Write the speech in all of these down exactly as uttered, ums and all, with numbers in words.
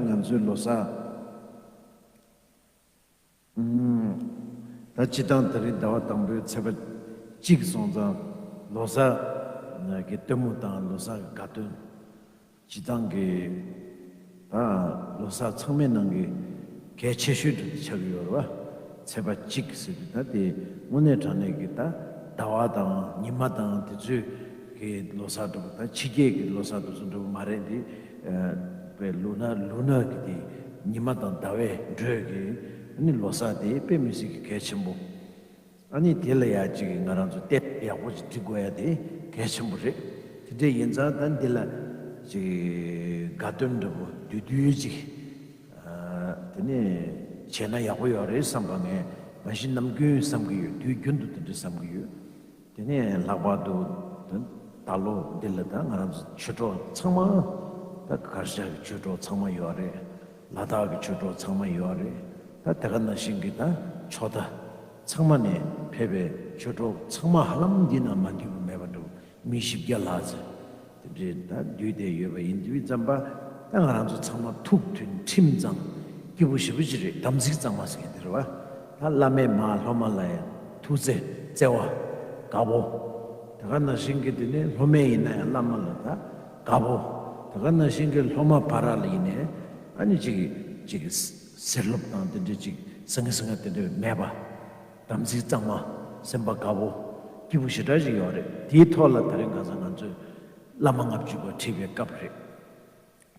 ང་ཚོའི་ལོ་གསར། ཨུམ། ད་སྤྱིར་བཏང་དེ་རིང་ཟླ་བ་དང་པོའི་ཚེས་པ་གཅིག་སོང་ཙང་ལོ་གསར་གྱི་སྟོན་མོ་དང་ལོ་གསར་གྱི་དགའ་སྟོན། སྤྱིར་བཏང་གི་ད་ལོ་གསར་ཚང་མའི་ནང་གི་གལ་ཆེ་ཤོས་དེ་ཆགས་ཀྱི་ཡོད་རེད་བ། ཚེས་པ་གཅིག་ཟེར་དུས་ད་དེ་དངོས་གནས་དྲང་གནས་ཀྱི་ད་ཟླ་བ་དང་ཉི་མ་དང་དེ་ཚོའི་གི་ལོ་གསར་འདྲ་པོ། ད་ཕྱི་རྒྱལ་གྱི་ལོ་གསར་དེ་ཚོ་འདྲ་པོ་མ་རེད་དེ། ཨ། པའི་ལུག་ནག་ལུག་ནག་གི་དེ་ཉི་མ་དང་ཟླ་བའི་འགྲོས་ཀྱི་ཨ་ནི་ལོ་གསར་དེ་དཔེ་མི་སྲིད་ཀྱི་གལ་ཆེན་པོ། ཨ་ནི་དེ་ལ་ཡ་ཅིག་ང་རང་ཚོ་ལྟད་ཡག་པོ་ཅིག་སྒྲིག་དགོས་ཡ་དེ་གལ་ཆེན་པོ་རེད། དེ་འདྲ་ཡིན་ཙང་ད་འདི་ལ་ཅིག་དགའ་སྟོན་འདྲ་པོ་བསྡུས་བསྡུས་ཅིག་ཨ། དེ་ནས་བྱས་ན་ཡག་པོ་ཡོད་རེད་བསམ་པ་ངས་མ་གཞི་ནམ་རྒྱུན་བསམ་གྱི་ཡོད། དུས་རྒྱུན་དུ་དེ་འདྲ་བསམ་གྱི་ཡོད། དེ་ནས་ལྷག་པར་དུ་ད་ལོ་འདི་ལ་ད་ང་རང་ཚོ་ཆོས་གྲོགས་ཚང་མ། ད་གར་ཞག་གི་ཆོས་གྲོགས་ཚང་མ་ཡོད་རེད། ལ་དྭགས་ཀྱི་ཆོས་གྲོགས་ཚང་མ་ཡོད་རེད། ད་དེ་ག་ནང་བཞིན་གྱི་ད་ཕྱོགས་མཐའ་ཚང་མ་ནས་ཕེབས་པའི་ཆོས་གྲོགས་ཚང་མ་ཧ་ལམ་འདི་ན་མ་འདུས་པ་མེད་པ་འདྲ་པོ། མི་བཞི་བརྒྱ་ལྷག་ཙམ་དེ་འདྲའི་ད་འདུས་ཏེ་ཡོད་པ་ཡིན་དུས་ཙམ་པ། ད་ང་རང་ཚོ་ཚང་མ་ཐུགས་མཐུན་ཁྲིམས་གཙང་། སྐྱིད་པོ་ཞེ་པོ་ཅིག་རེད། དམ་ཚིག་གཙང་མ་ཟེར་མཁན་དེ་རེད་བ། ད་བླ་མའི་མ་སློབ་མ་ལ་ཡང་ཐུགས་བརྩེ་བརྩེ་བ་དགའ་པོ། དེ་ག་ནང་བཞིན་གྱི་དེ་ནས་སློབ་མས་ཡིན་ན་ཡང་བླ་མ་ལ་ད་དགའ་པོ། དེ་ག་ནང་བཞིན་གྱི་སློབ་མ་བར་ལ་ཡིན་ནའི་ཨ་ནི་ཅིག་ཅིག་ཟེར་སློབ་དང་དེ་འདྲ་ཅིག་སང་གི་སང་གི་དེ་འདྲ་མེད་པ། དམ་ཚིག་གཙང་མ། སེམས་པ་དགའ་པོ། སྐྱིད་པོ་ཞེ་དྲག་ཅིག་ཡོད་རེད། དེའི་ཐོག་ལ་དེ་རིང་ཁ་སང་ང་ཚོས་བླ་མ་ལྔ་བཅུ་པ་ཁྲིད་པའི་སྐབས་རེད།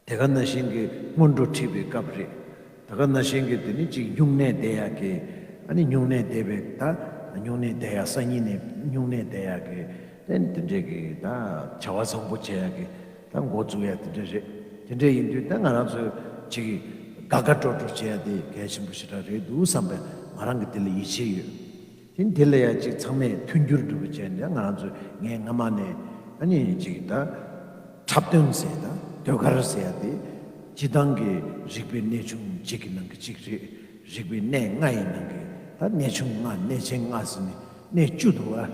དེ་ག་ནང་བཞིན་གྱི་སྔོན་འགྲོ་ཁྲིད་པའི་སྐབས་རེད། དེ་ག་ནང་བཞིན་གྱི་དེ་ནི་ཅིག་སྨྱུང་གནས་བསྡད་ཡག་གི། ཨ་ནི་སྨྱུང་གནས་བསྡད་པའི་ད་སྨྱུང་གནས་བསྡད་ཡག་སང་ཉིན་ནས་སྨྱུང་གནས་བསྡད་ཡག་གི། དེ་དེ་འདྲས་ཀྱི་ད་བྱ་བ་བཟང་པོ་བྱེད་ཡག་གི་ད་འགོ་བཙུགས་ཡག་དེ་འདྲས་རེད། དེ་འདྲས་ཡིན་དུས་ད་ང་རང་ཚོས་ཅིག་དགའ་དགའ་སྤྲོ་སྤྲོ་བྱེད་ཡག་དེ་གལ་ཆེན་པོ་ཞེ་དྲག་རེད་འདུག་བསམ་པའི་ང་རང་གི་དེ་ལ་ཡིད་ཆེས་ཡོད། དེ་འདི་ལ་ཡ་ཅིག་ཚང་མས་མཐུན་འགྱུར་འདྲ་པོ་བྱས་ནས་ང་རང་ཚོས་ངས་སྔ་མ་ནས་ཨ་ནི་ཅིག་ད་འཁྲབ་སྟོན་ཟེར་ད་ཟློས་གར་ཟེར་ཡ་དེ་སྤྱིར་བཏང་གི་རིག་པའི་གནས་ཆུང་གཅིག་གི་ནང་གི་གཅིག་རེད། རིག་པའི་གནས་ལྔ་ཡི་ནང་གི་ད་གནས་ཆུང་ལྔ། གནས་ཆེན་ལྔ་ཟེར་ནས་གནས་བཅུ་འདུག་བ།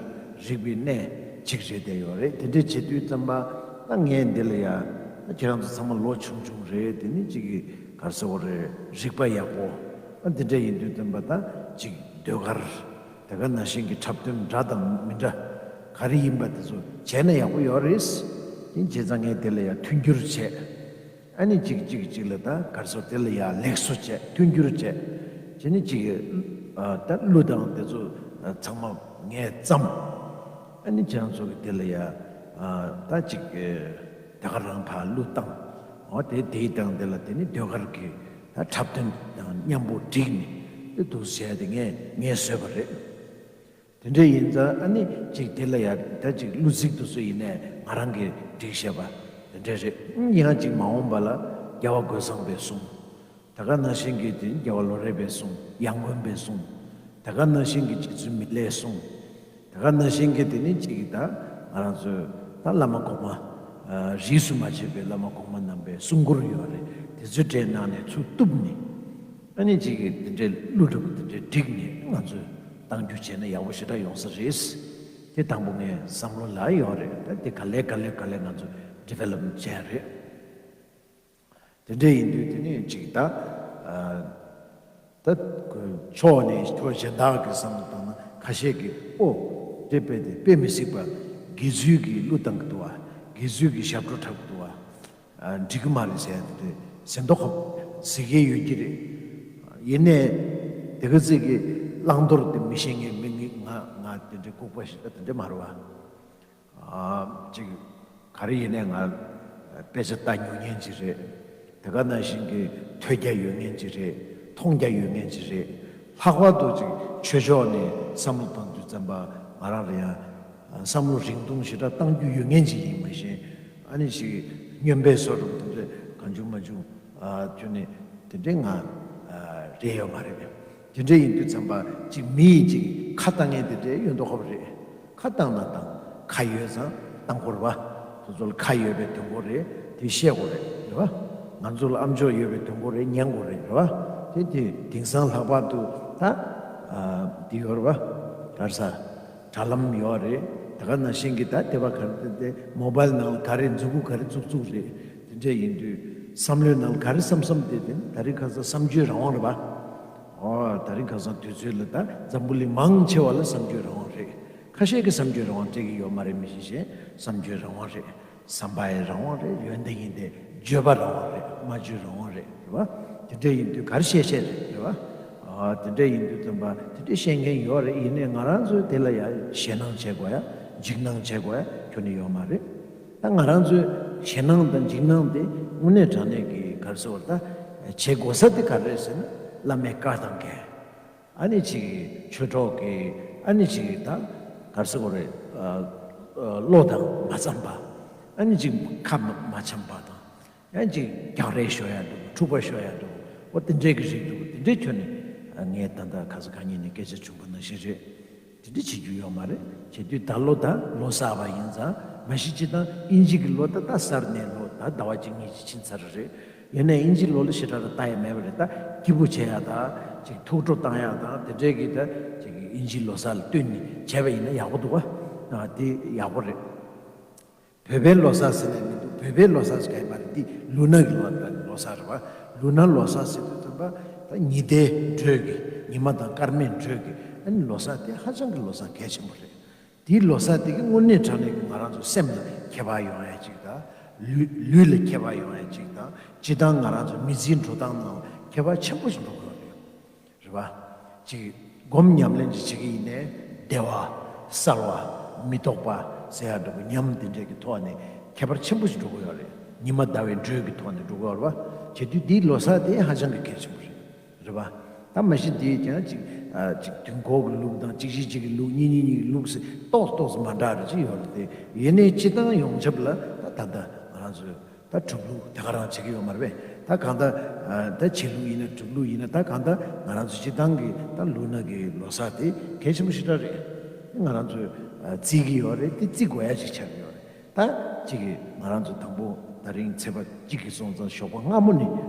རིག་པའི་གནས་གཅིག་རེད་བསྡད་ཡོད་རེད། དེ་འདྲ་བྱེད་དུས་ཙམ་པ་ད་ངས་འདི་ལ་ཡ་ད་ཁྱེད་རང་ཚོ་ཚང་མ་ལོ་ཆུང་ཆུང་རེད། དེ་ནི་ཅིག་གི་ག་རེ་ཟེར་དགོས་རེད། རིག་པ་ཡག་པོ། ཨ་འདི་འདྲ་ཡིན་དུས་ཙམ་པ་ད་ཅིག་ཟློས་གར། དེ་ག་ནང་བཞིན་གྱི་འཁྲབ་སྟོན་འདྲ་དང་མི་འདྲ་ག་རེ་ཡིན་པ་དེ་ཚོ་བྱས་ན་ཡག་པོ་ཡོད་རེད། དེ་བྱས་ཙང་ངས་དེ་ལ་ཡ་མཐུན་འགྱུར་བྱས། ཨ་ནི་གཅིག་གཅིག་གཅིག་ལ་ད་ག་རེ་ཟེར། དེ་ལ་ཡ་ལེགས་སོ་བྱས། མཐུན་འགྱུར་བྱས། བྱས་ནས་གཅིག་ཨ་ད་གླུ་དང་དེ་ཚོ་ཚང་མ་ངས་བརྩམས། ཨ་ནི་ཁྱེད་རང་ཚོ་གི་དེ་ལ་ཡ་ཨ་ད་གཅིག་དེ་ག་རང་ཕར་གླུ་བཏང་། འོ་དེ་དེའི་སྟེང་དེ་ལ་དེ་ནི་ཟློས་གར་གྱི་ད་འཁྲབ་སྟོན་དང་མཉམ་པོ་བསྒྲིགས་ནས་དེ་འདུག་བྱས་ཏེ་ངས་ངས་བཟོས་པ་རེད། དེ་འདྲ་ཡིན་ཙང་ཨ་ནི་ཅིག་དེ་ལ་ཡ་ད་ཅིག་གླུ་ཚིག་དེ་ཚོ་ཡིན་ནའི་ང་རང་གིས་བསྒྲིགས་བྱས་པ་དེ་འདྲ་རེད། ཡང་ཅིག་མ་འོངས་པ་ལ་རྒྱལ་བ་རྒོད་ཚང་པའི་གསུང་། དེ་ག་ནང་བཞིན་གྱི་དེ་རྒྱལ་བ་ལོ་རས་པའི་གསུང་། ཡང་དགོན་པའི་གསུང་། དེ་ག་ནང་བཞིན་གྱི་རྗེ་བཙུན་མི་ལའི་གསུང་། དེ་ག་ནང་བཞིན་གྱི་དེ་ནི་གཅིག་གི་ད་ང་རང་ཚོའི་ད་བླ་མ་གོང་མ། ཨ་རིས་སུ་མ་ཆད་པའི་བླ་མ་གོང་མ་རྣམ་པའི་གསུང་མགུར་ཡོད་རེད། དེ་ཚོའི་གྲས་ནང་ནས་ཚུར་གཏུབ་ནས། ཨ་ནི་གཅིག་གི་དེ་འདྲའི་གླུ་འདྲ་པོ་དེ་འདྲའི་བསྒྲིགས་ནས་ང་ཚོས་གཏང་རྒྱུ་བྱས་ན་ཡག་པོ་ཞེ་དྲག་ཡོང་ས་རེད། དེ་དང་པོ་ངའི་བསམ་བློ་ལ་ཡོད་རེད། ད་དེ་ག་ལེ་ག་ལེ་ག་ལེ་ང་ཚོ་ཌི་ཝེ་ལོབ་མེན་ཊི་བྱས་རེད། དེ་འདྲ་ཡིན་དུས་དེ་ནས་ཅིག་ད་ཨ་ད་ཕྱོགས་ནས་ཕྱོགས་གཞན་དག་གི་བསམ་བློ་བཏང་ན་ཁ་ཤས་ཀྱིས་ཨོ་དེ་དཔེ་དེ་དཔེ་མི་སྲིད་པ་དགེ་ཚུལ་གྱི་གླུ་བཏང་གི་འདུག་བ། དགེ་ཚུལ་གྱི་ཞབས་བྲོ་འཁྲབ་གི་འདུག་བ། ཨ་འགྲིག་གི་མ་རེད་ཟེར་ཡ་དེ་དེ་ཟེར་མདོག་ཁ་ཟེར་གྱི་ཡོད་ཀྱི་རེད། ཡིན་ནའི་དེ་ག་ཚིག་གི་བླང་དོར་དེ་མི་ཤེས་མཁན་མི་ངི་ང་ང་དེ་འདྲའི་ལྐུགས་པ་ཞིག་ད་དེ་འདྲ་མ་རེད་བ། ཨ་ཅིག་ག་རེ་ཡིན་ནའི་ང་དཔེ་ཆ་ལྟ་མྱོང་མཁན་ཅིག་རེད། དེ་ག་ནང་བཞིན་གྱི་ཐོས་རྒྱ་ཡོད་མཁན་ཅིག་རེད། མཐོང་རྒྱ་ཡོད་མཁན་ཅིག་རེད། ལྷག་པར་དུ་ཅིག་ཆོས་ཕྱོགས་ནས་བསམ་བློ་བཏང་དུས་ཙམ་པ་ང་རང་ལ་ཡང་བསམ་བློ་རིང་ཐུང་ཞེ་དྲག་གཏང་རྒྱུ་ཡོད་མཁན་ཅིག་ཡིན་མ་གཞི། ཨ་ནི་ཅིག་སྨྱོན་པའི་བཟོ་འདྲ་པོ་དེ་འདྲ་གང་བྱུང་མང་བྱུང་ཨ་ཁྱོན་ནས་དེ་འདྲའི་ང་ཨ་རེད་ཡོད་མ་རེད། དེ་འདྲ་ཡིན་དུས་ཙམ་པ་ཅིག་མི་ཡིས་ཅིག་ཁ་བཏང་མཁན་དེ་འདྲའི་ཡོད་མདོག་ཁ་པོ་རེད། ཁ་བཏང་ན་བཏང་། ཁ་ཡོད་ཙང་བཏང་དགོས་རེད་བ། དེ་ཚོ་ལ་ཁ་ཡོད་པའི་དོན་གོ་རེད། དེ་ཤེས་དགོས་རེད། རེད་བ། ང་ཚོ་ལ་ཨམ་ཅོག་ཡོད་པའི་དོན་གོ་རེད། ཉན་དགོས་རེད། རེད་བ། དེ་དེ་དེང་སང་ལྷག་པར་དུ་ད་ཨ་དེ་ཡོད་རེད་བ། ག་རེ་ཟ། དྲ་ལམ་ཡོད་རེད། དེ་ག་ནང་བཞིན་གྱི་ད་དེ་བ་ག་རེ་དེ་དེ་མོ་བྷལ་ནང་ལ་ག་རེ་མཛུབ་གུ་ག་རེ་བཙུགས་བཙུགས་རེད། དེ་འདྲ་ཡིན་དུས་ བསམ་བློའི་ནང་ག་རེ་བསམ་བསམ་བསྡད་དེ་ནི་ད་རིང་ཁ་སང་བསམ་བརྗོད་རང་དབང་རེད་པ། ཨོ་ད་རིང་ཁ་སང་དུས་ཚོད་ལ་ད་འཛམ་བུ་གླིང་མང་ཆེ་བ་ལ་བསམ་བརྗོད་རང་དབང་རེད། ཁ་ཤས་ཀྱིས་བསམ་བརྗོད་རང་དབང་སྤྲད་ཀྱི་ཡོད་མ་རེད། མི་ཤེས་ཤེས་བསམ་བརྗོད་རང་དབང་རེད། བསམ་པ་ཡི་རང་དབང་རེད། ཡོན་ཏན་ཡིན་ཏེ་བརྗོད་པ་རང་དབང་རེད། སྨྲ་བརྗོད་རང་དབང་རེད། རེད་པ། དེ་འདྲ་ཡིན་དུས་ག་རེ་བཤད་བཤད་རེད། རེད་པ། ཨ་དེ་འདྲ་ཡིན་དུས་ཙམ་པ་དེ་འདྲ་བཤད་མཁན་ཡོད་རེད། ཡིན་ནའི་ང་རང་ཚོས་དེ་ལ་ཡ་ཞེད་སྣང་བྱེད་དགོས་ཡ་འཇིགས་སྣང་བྱེད་དགོས་ཡ་ཁྱོན་ནས་ཡོད་མ་རེད། ད་ང་རང་ཚོས་ཞེད་སྣང་དང་འཇིགས་སྣང་དེ་དངོས་གནས་དྲང་གནས་ཀྱི་ག་རེ་ཟེར་བ་ད་བྱེད་དགོས་ས་དེ་ག་རེ་རེད་ཟེར་ན། བླ་མའི་བཀའ་དང་འགལ། ཨ་ནི་ཅིག་ཆོས་གྲོགས་ཀྱི་ཨ་ནི་ཅིག་ད་ག་རེ་ཟེར་དགོས་རེད། བློ་དང་མ་འཚམས་པ། ཨ་ནི་ཅིག་ཁ་མ་འཆམ་པ་དང་། ཡང་ཅིག་རྒྱག་རེས་ཤོར་ཡ་འདུག་འཁྲུག་པ་ཤོར་ཡ་འདུག་འོ་དེ་འདྲའི་གི་རིགས་འདུག་དེ་འདྲའི་ཁྱོན་ནས་ངས་ད་ལྟ་ཁ་ས་ཁ་ཉིན་ནས་སྐད་ཆ་བྱུང་པ་ནང་བཞིན་རེད། དེ་འདྲ་བྱེད་རྒྱུ་ཡོད་མ་རེད། བྱེད་དུས་ད་ལོ་ད་ལོ་གསར་བ་ཡིན་ཙང་མ་གཞི་སྤྱི་བཏང་དབྱིན་ཇི་གི་ལོ་ད་ད་གསར་ནས་ལོ་ད་ཟླ་བ་གཅིག་གཉིས་ཅིག་ཕྱིན་ཚར་རེད། ཡིན་ནའི་དབྱིན་ཇི་ལོ་ལ་ཞེ་དྲག་ལ་ལྟ་ཡ་མེད་པ་རེད། ད་སྐྱིད་པོ་བྱེད་ཡ་ད་ཅིག་ཐུགས་སྤྲོ་བཏང་ཡ་ད་དེ་འདྲའི་གི་ད་ཅིག་དབྱིན་ཇི་ལོ་གསར་ལ་བསྟུན་ནས་བྱས་པ་ཡིན་ན་ཡག་པོ་འདུག་བ། དེ་ཡག་པོ་རེད། བོད་པའི་ལོ་གསར་ཟེར་ནས་མི་འདུག་བོད་པའི་ལོ་གསར་ཟེར་ག་ཡིན་པ་རེད། འདི་ལུ་ནག་གི་ལོ་ལོ་གསར་རེད་བ། ལུ་ནག་ལོ་གསར་ཟེར་དུས་ཙམ་པ་ད་ཉི་ཟླའི་འགྲོས་ཀྱི་ཉི་མ་དང་སྐར་མའི་འགྲོས་ཀྱི་ཨ་ནི་ལོ་གསར་དེ་ཧ་ཅང་གི་ལོ་གསར་གལ་ཆེན་པོ་རེད། དེའི་ལོ་གསར་དེ་གི་དངོས་གནས་དྲང་གནས་ཀྱི་ང་རང་ཚོ་སེམས་ལ་ཁྱད་པར་ཡོང་ཡ་ཅིག་དང་། ལུས་ལུས་ལ་ཁྱད་པར་ཡོང་ཡ་ཅིག་དང་། སྤྱི་བཏང་ང་རང་ཚོ་མི་ཚེའི་འགྲོ་སྟངས་ནང་ཁྱད་པར་ཆེན་པོ་ཞིག་འགྲོ་གི་ཡོད་རེད། རེད་པ། ཅིག་སྒོམ་ཉམས་ལེན་ཅིག་བྱེད་ཀྱི་ཡིན་ནའི་བདེ་བ། གསལ་བ། མི་རྟོག་པ་ཟེར་ཡ་འདྲ་པོ་ཉམས་དེ་འདྲས་ཀྱི་ཐོག་ནས་ཁྱད་པར་ཆེན་པོ་ཞིག་འགྲོ་གི་ཡོད་རེད། ཉི་མ་ཟླ་བའི་འགྲོས་ཀྱི་ཐོག་ནས་འགྲོ་གི་ཡོད་རེད་པ། བྱེད་དུས་འདིའི་ལོ་གསར་དེ་ཧ་ཅང་གི་གལ་ཆེན་པོ་རེད། རེད་པ། ད་མ་གཞི་འདིས་ཀྱང་ཅིག་ཨ་ཅིག་དུས་འཁོར་གྱི་ལུགས་དང་གཅིག་གཞི་གཅིག་གི་ལུགས་གཉིས་གཉིས་གཉིས་ཀྱི་ལུགས་ཟེར་ཏོག་ཏོག་ཙམ་མ་འདྲ་རེ་ཅིག་ཡོད་རེད་དེ། ཡིན་ནའི་སྤྱི་བཏང་ཡོངས་ཁྱབ་ལ་ད་ད་ལྟ་ང་རང་ཚོའི་ད་གྲུབ་ལུགས་དེ་ག་རང་བྱེད་ཀྱི་ཡོད་མ་རེད་པས། ད་གང་ལྟར་ཨ་ད་བྱེད་ལུགས་ཡིན་ན་གྲུབ་ལུགས་ཡིན་ན་ད་གང་ལྟར་ང་རང་ཚོ་སྤྱི་བཏང་གི་ད་ལུགས་ནང་གི་ལོ་གསར་དེ་གལ་ཆེན་པོ་ཞེ་དྲག་རེད། ང་རང་ཚོས་ཨ་བརྩི་གི་ཡོད་རེད་དེ་བརྩི་དགོས་ཡ་ཞིག་ཆགས་ཀྱི་ཡོད་རེད། ད་གཅིག་གིས་ང་རང་ཚོ་དང་པོ་ད་རིང་ཚེས་པ་གཅིག་གི་སོང་ཙང་ཞོགས་པ་སྔ་མོ་ནས་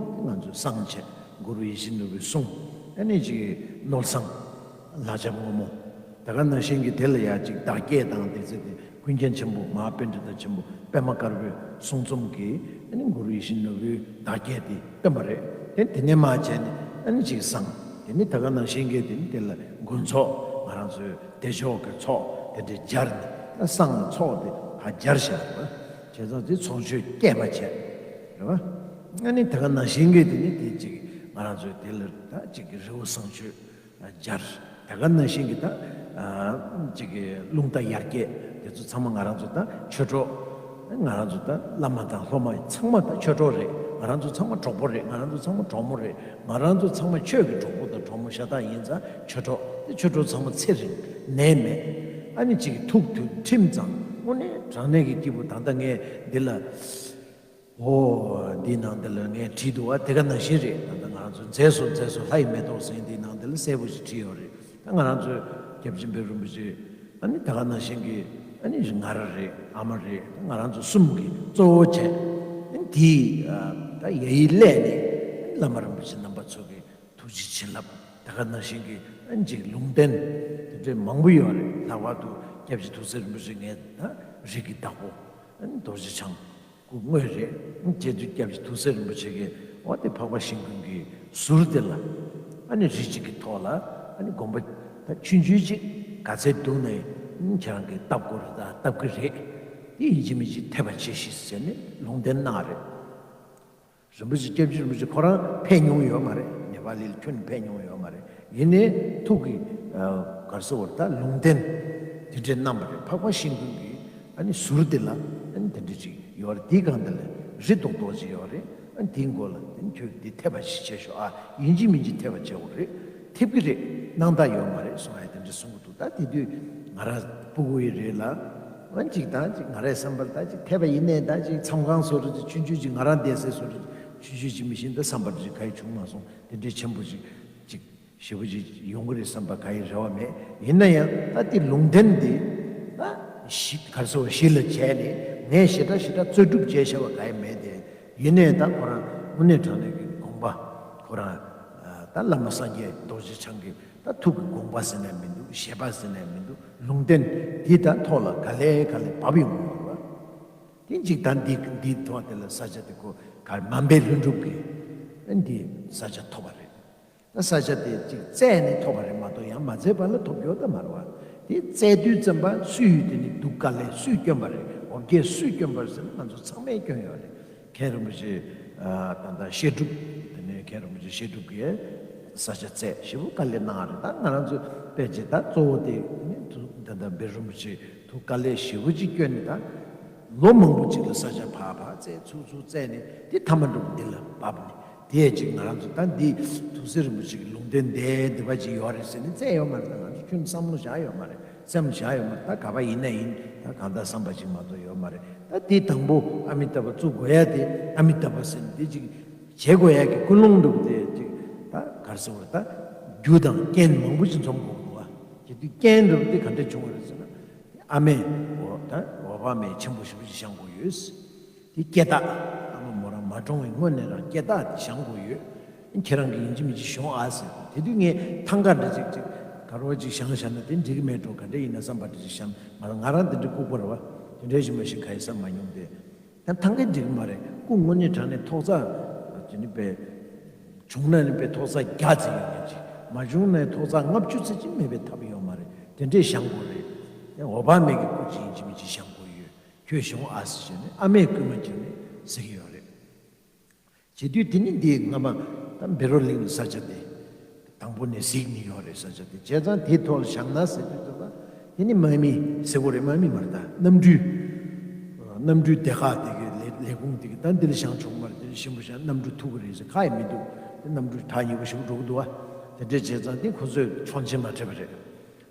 ང་ཚོས་བསང་བྱས་གུ་རུ་ཡིད་བཞིན་ནོར་བུའི་གསུང་ཨ་ནི་གཅིག་གིས་ནོར་བསང་ལྷ་ལྕམ་སྔོན་མོ། དེ་ག་ནང་བཞིན་གྱི་དེ་ལ་ཡ་གཅིག་བདག་བསྐྱེད་དང་དེ་ཚེ་དེ་ཀུན་མཁྱེན་ཆེན་པོ་མ་ཧཱ་པཎྜི་ཏ་ཆེན་པོ་པདྨ་དཀར་པོའི་གསུང་རྩོམ་གྱི་ཨ་ནི་གུ་རུ་ཡིད་བཞིན་ནོར་བུའི་བདག་བསྐྱེད་དེ་སྟོན་པ་རེད། དེ་དེ་ནས་མར་བྱས་ནས་ཨ་ནི་གཅིག་བསང་དེ་ནི་དེ་ག་ནང་བཞིན་གྱི་དེ་ནི་དེ་ལ་དགོན་ཚོགས་ང་རང་ཚོའི་བདེ་མཆོག་གི་ཚོགས་དེ་འདྲའི་སྦྱར་ནས་ད་བསང་ལ་ཚོགས་དེ་ཕར་སྦྱར་བཞག་རེད་པ། བྱས་ཙང་དེ་ཚོགས་མཆོད་བསྐྱེད་པ་བྱས་རེད་པ། ཨ་ནི་དེ་ག་ནང་བཞིན་གྱི་དེ་ནི་དེ་གཅིག་ང་རང་ཚོའི་དེ་ལ་ད་གཅིག་གི་རི་བོ་བསང་མཆོད་སྦྱར། དེ་ག་ནང་བཞིན་གྱི་ད་ཨ་ཅིག་གི་རླུང་རྟ་ཡར་རྒྱས་དེ་ཚོ་ཚང་མ་ང་རང་ཚོ་ད་ཆོས་གྲོགས། ང་རང་ཚོ་ད་བླ་མ་དང་སློབ་མ་ཚང་མ་ད་ཆོས་གྲོགས་རེད། ང་རང་ཚོ་ཚང་མ་གྲོགས་པོ་རེད། ང་རང་ཚོ་ཚང་མ་གྲོགས་མོ་རེད། ང་རང་ཚོ་ཚང་མ་ཆོས་ཀྱི་གྲོགས་པོ་དང་གྲོགས་མོ་ཤ་སྟག་ཡིན་ཙང་ཆོས་གྲོགས་དེ་ཆོས་གྲོགས་ཚང་མ་ཚེ་རིང་ནད་མེད། ཨ་ནི་ཅིག་ཐུགས་མཐུན་ཁྲིམས་གཙང་དངོས་གནས་དྲང་གནས་ཀྱི་སྐྱིད་པོ། ད་ལྟ་ངས་འདི་ལ། ཨོ། འདིའི་ནང་འདི་ལ་ངས་བྲིས་འདུག་བ། དེ་ག་ནང་བཞིན་རེད། ད་ལྟ་ང་རང་ཚོ་མཛེས་སོ་མཛེས་སོ་ལྷ་ཡི་མེ་ཏོག་ཟེར་འདིའི་ནང་འདི་ལ་གསལ་པོ་ཞིག་བྲིས་ཡོད་རེད། ད་ང་རང་ཚོའི་སྐྱབས་ཆེན་པའི་རིན་པོ་ཆེ་ཨ་ནི་ད་ག་ནང་བཞིན་གྱི་ཨ་ནི་ང་རང་རེད། ཨ་མ་རེད། ད་ང་རང་ཚོ་གསུམ་གྱི་གཙོ་བོ་བྱས་ཨ་ནི་དེའི་ད་ཡ་ཡི་ཀླད་ནས་ཨ་ནི་བླ་མ་རིན་པོ་ཆེ་རྣམ་པ་ཚོ་གི་ཐུགས་རྗེ་བྱིན་རླབས། ད་ག་ནང་བཞིན་གྱི་ཨ་ནི་ཅིག་ལུང་བསྟན་དེ་འདྲའི་མང་པོ་ཡོད་རེད། ལྷག་པར་དུ་སྐྱབས་རྗེ་ཐུགས་སྲས་རིན་པོ་ཆེ་ངའི་ད་རིགས་ཀྱི་བདག་པོ་ཨ་ནི་རྡོ་རྗེ་འཆང་སྐུ་དངོས་རེད། ཨ་ནི་རྗེ་བཙུན་སྐྱབས་རྗེ་ཐུགས་སྲས་རིན་པོ་ཆེ་གིས་འོ་དེ་འཕགས་པ་ཤིང་ཀུན་གྱི་ཟུར་དེ་ལ་ཨ་ནི་རི་གཅིག་གི་ཐོག་ལ་ཨ་ནི་དགོན་པ་ད་ཆུང་ཆུང་ཅིག་ག་ཚད་འདུག་ནའི་ཨ་ནི་ཁྱེད་རང་གིས་བཏབ་དགོས་རེད། ད་བཏབ་ཀྱི་རེད། དེ་ཡིན་གཅིག་མིན་གཅིག་ཐེབས་པ་བྱེད་ཤིག་ཟེར་ནས་ལུང་བསྟན་གནང་རེད། རིན་པོ་ཆེ་སྐྱབས་རྗེ་རིན་པོ་ཆེ་ཁོ་རང་ཕེབས་མྱོང་ཡོད་མ་རེད། ནེ་པ་ལི་ལ་ཁྱོན་ནས་ཕེབས་མྱོང་ཡོད་མ་རེད། ཡིན་ནའི་ཐུགས་ཀྱི་ཨ་ག་རེ་ཟེར་བ་ད་ལུང་བསྟན་དེ་འདྲས་གནང་བ་རེད། འཕགས་པ་ཤིང་ཀུན་གྱི་ཨ་ནི་ཟུར་དེ་ལ་ཨ་ནི་དེ་འདྲས་ཅིག་ཡོད་རེད། དེའི་སྒང་དེ་ལ་རི་རྡོག་རྡོག་ཅིག་ཡོད་རེད། ཨ་ནི་དེའི་མགོ་ལ་དེ་ནི་ཁྱོད་ཀྱིས་དེ་ཐེབས་པ་ཞིག་བྱས་ཤོག་ཨ་ཡིན་གཅིག་མིན་གཅིག་ཐེབས་པ་བྱེད་དགོས་རེད། ཐེབས་ཀྱི་རེད། སྣང་དག་ཡོད་མ་རེད་གསུང་ཡ་དེ་འདྲས་གསུང་གི་འདུག་ད་དེ་དུས་ང་རང་སྤུ་གུ་ཡི་རེད་ལ། ཨ་ཅིག་དང་ཅིག་ང་རའི་བསམ་པར་ད་ཅིག་ཐེབས་པ་ཡིན་ནའི་ད་ཅིག་མཚམས་ཁང་བཟོ་འདྲ་ཅིག་ཆུང་ཆུང་ཅིག་ང་རང་བསྡད་སའི་བཟོ་འདྲ་ཅིག་ཆུང་ཆུང་ཅིག་མི་ཤེས། ད་བསམ་པར་ཅིག་ག་ཡི་བྱུང་མ་སོང་། དེ་འདྲའི་ཆེན་པོ་ཅིག་ཅིག་ཞེ་པོ་ཅིག་ཡོང་གི་རེད་བསམ་པ་ག་ཡི་རེ་བ་མེད། ཡིན་ན་ཡང་ད་དེ་ལུང་བསྟན་འདི་ད་གཞི་ག་རེ་ཟེར་བ་གཞི་ལ་བྱས་ནས་ངས་ཞེ་དྲག་ཞེ་དྲག་རྩོད་སྒྲུབ་བྱས་བཞག་པ་ག་ཡི་མེད་དེ། ཡིན་ནའི་ད་ཁོ་རང་དངོས་གནས་དྲང་གནས་ཀྱི་དགོངས་པ་ཁོ་རང་ད་བླ་མ་སངས་རྒྱས་རྡོ་རྗེ་འཆང་གི་ད་ཐུགས་ཀྱི་དགོངས་པ་ཟེར་ནས་མི་འདུག་བཞེད་པ་ཟེར་ནས་མི་འདུག་ལུང་བསྟན་འདི་ད་ཐོག་ལ་ག་ལེ་ག་ལེ་བབས་ཡོང་གི་ཡོད་རེད་བ། དེ་གཅིག་ད་འདི་འདི་ཐོག་དེ་ལ་ས་ཆ་དེ་ཁོ་ གར་མ་འབད་ལྷུན་གྲུབ་ཀྱི་འདི་ས་ཆ་ཐོབ་པ་རེད། ད་ས་ཆ་དེ་ཅིག་བཙལ་ནས་ཐོབ་པ་རེད་མ་གཏོགས་ཡང་མ་བཙལ་བ་ལ་ཐོབ་རྒྱུ་ད་མ་རེད་བ། དེ་བཙལ་དུས་ཙམ་པ་སུས་དེ་ནི་གདུགས་དཀའ་ལས་སུས་བསྐྱོན་པ་རེད། འོ་བརྒྱལ་སུས་བསྐྱོན་པ་རེད་ཟེར་ན་ང་ཚོ་ཚང་མས་བསྐྱོན་ཡོད་རེད། མཁན་རིན་པོ་ཆེ་ད་ལྟ་བཤད་སྒྲུབ་དེ་ནས་མཁན་རིན་པོ་ཆེ་བཤད་སྒྲུབ་ཀྱིས་ས་ཆ་བཙལ་ཞེ་པོ་དཀའ་ལས་གནང་རེད། ད་ང་རང་ཚོ་དཔེ་ཅིག་ད་གཙོ་བོ་དེ་ནི་ད་ལྟ་བེ་རིན་པོ་ཆེ་ཐུགས་དཀའ་ལས་ཞེ་པོ་ཅིག་བསྐྱོན་ནས་ད་ལོ་མང་པོ་ཅིག་ལ་ས་ཆ་ཕར་ཕར་བཙལ་ཚུར་ཚུར་བཙལ་ནས་དེ་མཐའ་མ་འགྲུབ་འདི་ལ་བབས་ནས་དེ་ཡས་ཅིག་ང་རང་ཚོ་ད་འདི་ཐུགས་སྲས་རིན་པོ་ཆེ་གི་ལུང་བསྟན་འདི་འདི་པ་ཅིག་ཡོད་རེད་ཟེར་ནས་བཙལ་ཡོད་མ་རེད། ད་ང་ཚོ་ཁྱོན་བསམ་བློ་བཞག་ཡོད་མ་རེད། སེམས་བཞག་ཡོད་མ་རེད། ད་ག་པ་ཡིན་ན་ཡིན། ད་གང་ལྟར་བསམ་པ་ཅིག་མ་གཏོགས་ཡོད་མ་རེད། ད་དེ་དང་པོ་ཨ་མི་ཏཱ་བ་བཙུགས་དགོས་ཡ་དེ་ཨ་མི་ཏཱ་བ་ཟེར་ནས་དེ་ཅིག་བྱེད་དགོས་ཡ་གི་ཀུན་སློང་འདུག་དེ་ཅིག་ད་ག་རེ་ཟེར་བ་རེད། ད་རྒྱུ་དང་རྐྱེན་མང་པོ་ཅིག་འཛོམས་དགོས་འདུག་བ། དེ་དུས་རྐྱེན་འདྲ་བོ་དེ་ག་འདྲ་བྱུང་བ་རེད་ཟེར་ན། ཨ་མས་འོ་ད་འོ་བག་མེད་ཆེན་པོ་ཞེ་པོ་ཅིག་བཞེངས་དགོས་ཡོད། དེ་སྐྱེ་རྟགས་ཨ་མ་མོ་རང་མ་གྲོངས་པའི་སྔོན་ནས་རང་སྐྱེ་རྟགས་དེ་བཞེངས་དགོས་ཡོད། ཁྱེད་རང་གིས་ཡིན་གཅིག་མིན་གཅིག་བཞེངས་ཨ་ཟེར། དེ་དུས་ངས་ཐང་ག་འདྲ་ཅིག་ཅིག་ག་རེ་ཅིག་བཞེངས་བཞག་ན་དེ་འགྲིག་གི་མེད་འགྲོ། ག་འདྲ་ཡིན་ན་བསམ་པ་འདྲ་ཅིག་བཞེངས་མ་རེད། ང་རང་དེ་འདྲའི་ལྐུགས་པ་རེད་བ། དེ་འདྲའི་ཞིག་མ་ཞིག་ག་ཡེ་བསམ་མ་མྱོང་སྟེ། ད་ཐང་ག་འགྲིག་གི་མ་རེད། སྐུ་དངོས་གནས་དྲང་གནས་ཐོག་རྩ་དེ་ནི་པས་བྱུང་ན་ནི་པས་ཐོག་རྩ་བརྒྱ་བརྩི་ཡོད་མཁན་ཅིག་མ་བྱུང་ན་ཐོག་རྩ་ལྔ་བཅུ་ཙམ་ཅིག་མེད་པའི་ཐབས་ཡོད་མ་རེད། དེ་འདྲས་བཞེངས་དགོས་རེད། ཡང་འོ་བག་མེད་ཀྱི་སྐུ་ཅིག་ཡིན་གཅིག་མིན་གཅིག་བཞེངས་དགོས་ཡོད། ཁྱོད་བཞེངས་ཨ་ཟེར་བྱས་ནས་ཨ་མས་སྐུལ་མ་བྱས་ནས་ཟེར་གྱི་ཡོད་རེད། བྱེད་དུས་དེ་ནི་འདི་སྔ་མ་ད་བཻ་རོ་གླིང་གི་ས་ཆ་དེ་དང་པོ་ནས་གཟིགས་ནི་ཡོད་རེད། ས་ཆ་དེ་བྱས་ཙང་དེའི་ཐོག་ལ་བཞེངས་ན་ཟེར་དུས་ཙམ་པ་དེ་ནི་དམག་མི་ཟེར་དགོས་རེད། དམག་མི་མ་རེད། ད་གནམ་གྲུའི་གནམ་གྲུའི་སྡེ་ཁག་དེ་གི་ལས་ལས་ཁུངས་དེ་གི་ད་འདི་ལ་བཞེངས་ཆོག་མ་རེད། དེ་ལ་གཤིན་པོ་བཞེངས་གནམ་གྲུ་ཐུག་གི་རེད་ཟེར་ཁ་ཡི་མི་འདུག་དེ་གནམ་གྲུ་ཐག་ཉེ་པོ་ཞིག་འགྲོ་གི་འདུག་བ། དེ་འདྲས་བྱས་ཙང་དེ་ཁོ་ཚོས་མཆོང་ཆེན་མ་སྤྲད་པ་རེད།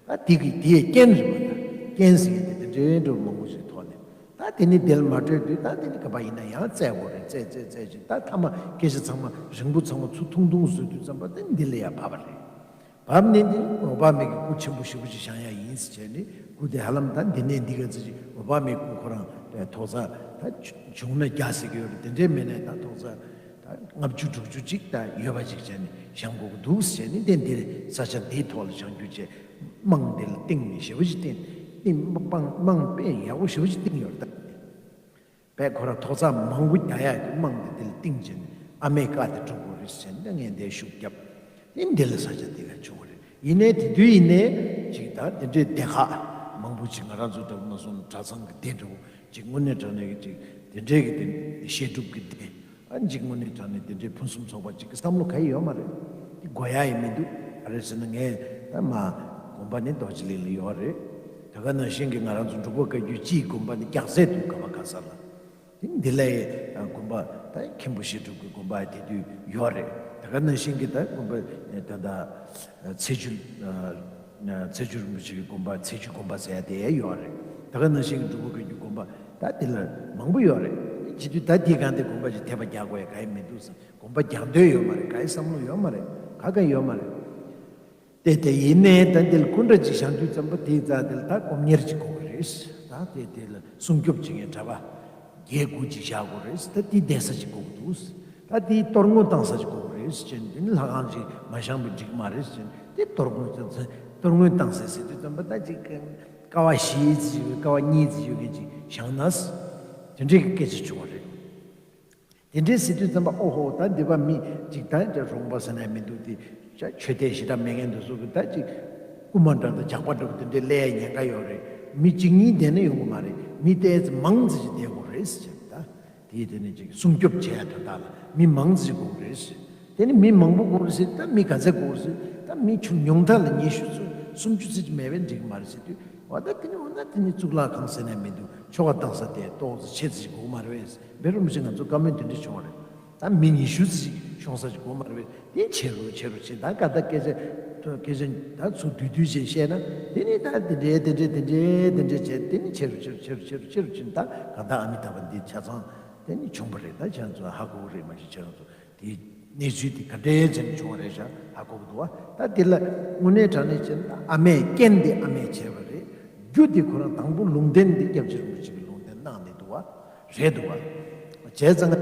ད་དེ་གི་དེའི་རྐྱེན་རེད་པ། ད་རྐྱེན་ཟེར་གི་དེ་དེ་འདྲའི་འགྲོ་མང་པོ་ཞིག་ཐོག་ནས་ད་དེ་ནི་དེ་ལ་མ་སྤྲོད་དུས་ད་དེ་ནི་ག་པ་ཡིན་ན་ཡང་བཙལ་དགོས་རེད། བཙལ་བཙལ་བཙལ་ཅིག་ད་མཐའ་མ་སྐད་ཆ་ཚང་མ་རིང་པོ་ཚང་མ་ཚུར་ཐུང་ཐུང་བཟོས་དུས་ཙམ་པ་དེ་འདི་ལ་ཡང་བབས་པ་རེད། བབས་ནས་འདི་འོ་བག་མེད་ཀྱི་སྐུ་ཆེན་པོ་ཞེ་པོ་ཅིག་བཞེངས་ཡ་ཡིན་ཟེར་བྱས་ནས་སྐུ་དེ་ཧ་ལམ་ད་འདི་ནས་འདི་ག་ཚོད་ཅིག་འོ་བག་མེད་སྐུ་ཁོ་རང་ཐོག་རྩ་ད་བྱུང་ན་བརྒྱ་ཟེར་གི་ཡོད་རེད། དེ་འདྲའི་མེད་ནས་ད་ཐོག་རྩ་ད་ལྔ་བཅུ་དྲུག་ཅུ་ཅིག་ད་ཡོད་པ་ཅིག་བྱས་ནས་བཞེངས་དགོས་ཀྱི་འདུག་ཟེར་ནས་དེ་འདིར་ས་ཆ་འདིའི་ཐོག་ལ་བཞེངས་རྒྱུ་བྱས་རྨང་འདི་ལ་བཏིང་ནས་ཞེ་པོ་ཅིག་བཏིང་། རྨང་རྨང་དཔེ་ཡག་པོ་ཞེ་པོ་ཅིག་བཏིང་ཡོད་རེད། ད་བས་ཁོ་རང་ཐོག་རྩ་མང་པོ་རྒྱག་ཡག་གི་རྨང་འདི་འདི་ལ་བཏིང་བྱས་ནས་ཨ་མའི་བཀའ་དེ་སྒྲུབ་དགོས་རེད་ཟེར་ནས་ངས་འདིར་ཤུགས་བརྒྱབ། དེ་འདི་ལ་ས་ཆ་འདི་ག་བྱུང་བ་རེད། ཡིན་ནའི་དེ་དུས་ཡིན་ནའི་ཅིག་ད་དེ་འདྲའི་སྡེ་ཁག་མང་པོ་ཅིག་ང་རང་ཚོ་འདྲ་པོ་ན་སོང་གྲྭ་ཚང་གི་སྡེ་འདྲ་པོ་ཅིག་དངོས་གནས་དྲང་གནས་ཀྱི་ཅིག་དེ་འདྲའི་གི་དེ་བཤད་སྒྲུབ་ཀྱི་སྡེ། ཨ་ཅིག་དངོས་གནས་དྲང་གནས་དེ་འདྲའི་ཕུན་སུམ་ཚོགས་པ་ཅིག་གི་བསམ་བློ་ག་ཡི་ཡོད་མ་རེད། དེ་དགོས་ཡ་ཡི་མི་འདུག་ག་རེ་ཟེར་ན་ངས་ད་མ་དགོན་པ་ནི་རྡོ་རྗེ་གླིང་ལ་ཡོད་རེད། ད་ག་ནང་བཞིན་གྱི་ང་རང་ཚོ་འབྲུག་པ་བཀའ་བརྒྱུད་སྤྱིའི་དགོན་པ་ནི་རྒྱལ་སྲས་འདུག་ག་པ་ག་ས་ལ། དེ་འདི་ལའི་དགོན་པ་ད་མཁན་པོ་བཤད་སྒྲུབ་ཀྱི་དགོན་པ་དེ་དུས་ཡོད་རེད། ད་ག་ནང་བཞིན་གྱི་ད་དགོན་པ་ད་ད་ཚེ་ཆུ་ཚེ་ཆུ་རིན་པོ་ཆེ་གི་དགོན་པ་ཚེ་ཆུ་དགོན་པ་ཟེར་ཡ་དེ་ཡང་ཡོད་རེད། ད་ག་ནང་བཞིན་གྱི་འབྲུག་པ་བཀའ་བརྒྱུད་དགོན་པ་ད་དེ་ལ་མང་པོ་ཡོད་རེད། བྱེད་དུས་ད་དེའི་སྒང་དེ་དགོན་པ་ཅིག་ཐེབས་པ་རྒྱག་དགོས་ཡ་ག་ཡི་མི་འདུག་ཟེར། དགོན་པ་རྒྱག་འདོད་ཡོད་མ་རེད། ག་ཡི་བསམ་བློ་ཡོད་མ་རེད། ག་ག་ཡོད་མ་རེད། དེ་དེ་ཡིན་ནའི་ད་འདི་ལ་སྐུ་འདྲ་ཅིག་བཞེངས་དུས་ཙམ་པ་དེའི་རྩ་དེ་ལ་ད་སྒོམ་གཉེར་ཅིག་དགོས་ཀྱི་རེད། ད་དེ་དེ་ལ་སྲུང་སྐྱོབ་བྱེད་མཁན་གྲྭ་པ་བརྒྱད་དགུ་ཅིག་བཞག་དགོས་རེད། ད་དེའི་གདན་ས་ཅིག་དགོས་ཀྱི་འདུག་ད་དེའི་གཏོར་བསྔོ་བཏང་ས་ཅིག་དགོས་ཀྱི་རེད་ཟེར་ནས། དེ་ནི་ལྷ་ཁང་ཅིག་མ་བཞེངས་པ་འགྲིག་མ་རེད་ཟེར་ནས། དེ་གཏོར་བསྔོ་བཏང་ས་གཏོར་བསྔོ་བཏང་ས་ཟེར་དུས་ཙམ་པ་ད་ཅིག་ཀ་བ་བཞི་ཅིག་ཡོད། ཀ་བ་གཉིས་ཅིག་ཡོད་མཁན་ཅིག་བཞེངས་ན་དེ་འདྲའི་གི་སྐད་ཆ་བྱུང་བ་རེད། དེ་འདྲའི་ཟེར་དུས་ཙམ་པ་ཨོ་ཧོ། ད་འདི་པ་མི་ཅིག་ད་འདྲ་རོང་པ་ཟེར་ན་མི་འདུག་དེ་ཆོས་དད་ཞེ་དྲག་མེད་མཁན་དེ་ཚོ་གི་ད་ཅིག་རྐུན་མ་འདྲ་དང་ཇག་པ་འདྲ་པོ་དེ་འདྲའི་སླེབས་ཉེན་ཁ་ཡོད་རེད། མི་གཅིག་གཉིས་བསྡད་ན་ཡོང་གི་མ་རེད། མི་ཏོག་ཙམ་མང་ཙམ་ཞིག་བསྡད་དགོས་རེད་ཟེར། ད་དེ་དེ་ནི་ཅིག་སྲུང་སྐྱོབ་བྱེད་ཡ་དོན་དག་ལ་མི་མང་ཙམ་ཞིག་དགོས་རེད་ཟེར། དེ་ནི་མི་མང་པོ་དགོས་རེད་ཟེར། ད་མི་ག་ཚད་དགོས་རེད་ཟེར། ད་མི་ཆུང་ཉུང་མཐའ་ལ་ཉི་ཤུ་ཙམ་སུམ་ཅུ་ཙམ་ཅིག་མེད་པས་འགྲིག་གི་མ་རེད་ཟེར་དུས། འོ་ད་དེ་ནི་འོ་ན་དེ་ནི་གཙུག་ལག་ཁང་ཟེར་ན་མི་འདུག་ཆོ་ག་བཏང་ས་དེ་ཏོག་ཙམ་ཆེ་ཙམ་ཞིག་དགོས་མ་རེད་པས། བཻ་རོ་རིན་པོ་ཆེ་ང་ཚོ་བཀའ་མོལ་དེ་འདྲ་བྱུང་བ་རེད། ད་མི་ཉི་ཤུ་ཙམ་ཞིག་ཤོང་ས་ཞིག་དགོས་མ་རེད་པས། དེ་ཆེ་རུ་ཆེ་རུ་ཕྱིན། ད་ག་ད་སྐད་ཆ་སྐད་ཆ་ད་ཚུར་བསྡུས་བསྡུས་བྱས་བཤད་ན་དེ་ནི་ད་དེ་འདྲའི་དེ་འདྲའི་དེ་འདྲའི་དེ་འདྲའི་བྱས། དེ་ནི་ཆེ་རུ་ཆེ་རུ་ཆེ་རུ་ཆེ་རུ་ཆེ་རུ་ཕྱིན། ད་ག་ད་ཨ་མི་ཏཱ་བ་འདི་ཆ་ཚང་དེ་ནི་བྱུང་བ་རེད། ད་ཁྱེད་ཚོ་ཧ་གོ་གི་རེད། མ་གཞི་ཁྱེད་རང་ཚོ་དེ་གནས་ཚུལ་དེ་ག་འདྲའི་ཅན་བྱུང་བ་རེད་ཤག་ཧ་གོ་གི་འདུག་བ། ད་དེ་ལ་དངོས་གནས་དྲང་གནས་བྱས་ན་ཨ་མས་རྐྱེན་དེ་ཨ་མས་བྱས་པ་རེད། རྒྱུ་དེ་ཁོ་རང་དང་པོ་ལུང་བསྟན་དེ་སྐྱབས་རྗེ་རིན་པོ་ཆེ་གིས་ལུང་བསྟན་གནང་ནས་འདུག་བ། རེད་འདུག་བ། བྱས་ཙང་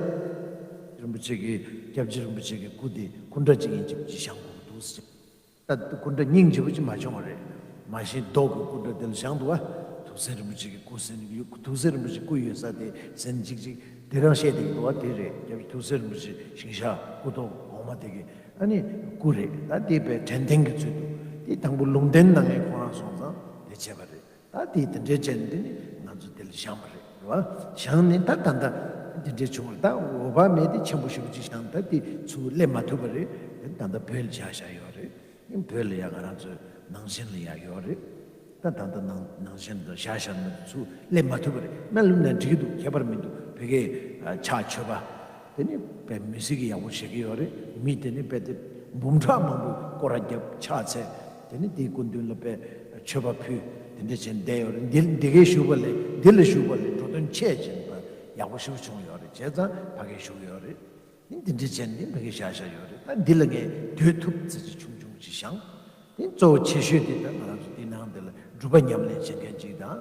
རིན་པོ་ཆེ་གིས་སྐྱབས་རྗེ་རིན་པོ་ཆེ་གི་སྐུ་དེ་སྐུ་འདྲ་ཅིག་ཡིན་གཅིག་མིན་གཅིག་བཞེངས་དགོས་ཀྱི་འདུག་ཟེར། ད་སྐུ་འདྲ་སྙིང་རྗེ་པོ་ཅིག་མ་བྱུང་བ་རེད། མ་གཞི་རྡོ་གི་སྐུ་འདྲ་དེ་ལ་བཞེངས་འདུག་བ། ཐུགས་སྲས་རིན་པོ་ཆེ་གི་སྐུ་ཟེར་ནས་ཡོད། ཐུགས་སྲས་རིན་པོ་ཆེ་སྐུ་ཡོད་ས་དེ་ཟེར་ནས་ཅིག་ཅིག་ དེ་རང་བཤད་བསྡད་ཀྱི་འདུག་བ། དེ་རེད། སྐྱབས་རྗེ་ཐུགས་སྲས་རིན་པོ་ཆེ་ཞིང་གཤེགས་སྐུ་ཐོག་གོང་མ་དེ་གི་ཨ་ནི་སྐུ་རེད། ད་དེ་དཔེ་དྲན་རྟེན་གྱི་ཚུལ་དུ་དེ་དང་པོ་ལུང་བསྟན་གནང་མཁན་ཁོ་རང་སོང་ཙང་དེ་བྱས་པ་རེད། ད་དེ་དེ་འདྲའི་བྱས་ནས་དེ་ནི་ང་ཚོ་དེ་ལ་བཞེངས་པ་རེད། རེད་བ། བཞེངས་ནས་ད་ད་ལྟ་དེ་འདྲའི་བྱུང་བ་རེད། ད་འོད་དཔག་མེད་དེ་ཆེན་པོ་ཞེ་པོ་ཅིག་བཞེངས། ད་དེ་ཚུར་སླེབས་མ་ཐུབ་པ་རེད། ད་ལྟ་བོད་ལ་བཞག་བཞག་ཡོད་རེད། བོད་ལ་ཡ་ང་རང་ཚོའི་ནང་བཞིན་ལ་ཡ་ཡོད་རེད། ད་ད་ལྟ་ནང་ནང་བཞིན་དུ་བཞག་བཞག་མི་འདུག་ཚུར་སླེབས་མ་ཐུབ་པ་རེད། མ་སླེབས་ན་འགྲིག་གི་འདུག་ཁྱད་པར་མི་འདུག་བོད་སྐད་ཕྱག་མཆོད་པ་དེ་ནི་དཔེ་མི་སྲིད་ཀྱི་ཡག་པོ་བྱེད་ཀྱི་ཡོད་རེད། མི་དེ་ནི་དཔེ་དེ་འབུམ་ཕྲག་མང་པོ་སྐོར་ར་བརྒྱབ་ཕྱག་འཚལ། དེ་ནི་དེའི་སྐུ་མདུན་ལ་དཔེ་མཆོད་པ་ཕུལ། དེ་འདྲ་བྱས་བསྡད་ཡོད་རེད། འདི་འདི་གའི་བཞུགས་པ་ལས་འདི་ལ་བཞུགས་པ་ལས་འགྲོ་དོན་ཆེ་ཕྱིན་པ་ཡག་པོ་ཞིག་བྱུང་ཡོད་རེད། བྱས་ཙང་ཕ་གིར་བཞུགས་ཡོད་རེད། འདི་འདྲ་བྱས་ནས་ཕ་གི་བཞག་བཞག་ཡོད་རེད། ད་འདི་ལ་ངས་སྡོད་ཐུབ་ཚད་ཅིག་ཆུང་ཆུང་ཅིག་བཞེངས། དེ་གཙོ་བོ་ཆེ་ཤོས་དེ་ད་ང་རང་ཚོ་འདི་ནང་འདི་ལ་སྒྲུབ་པ་ཉམས་ལེན་བྱེད་མཁན་ཅིག་དང་།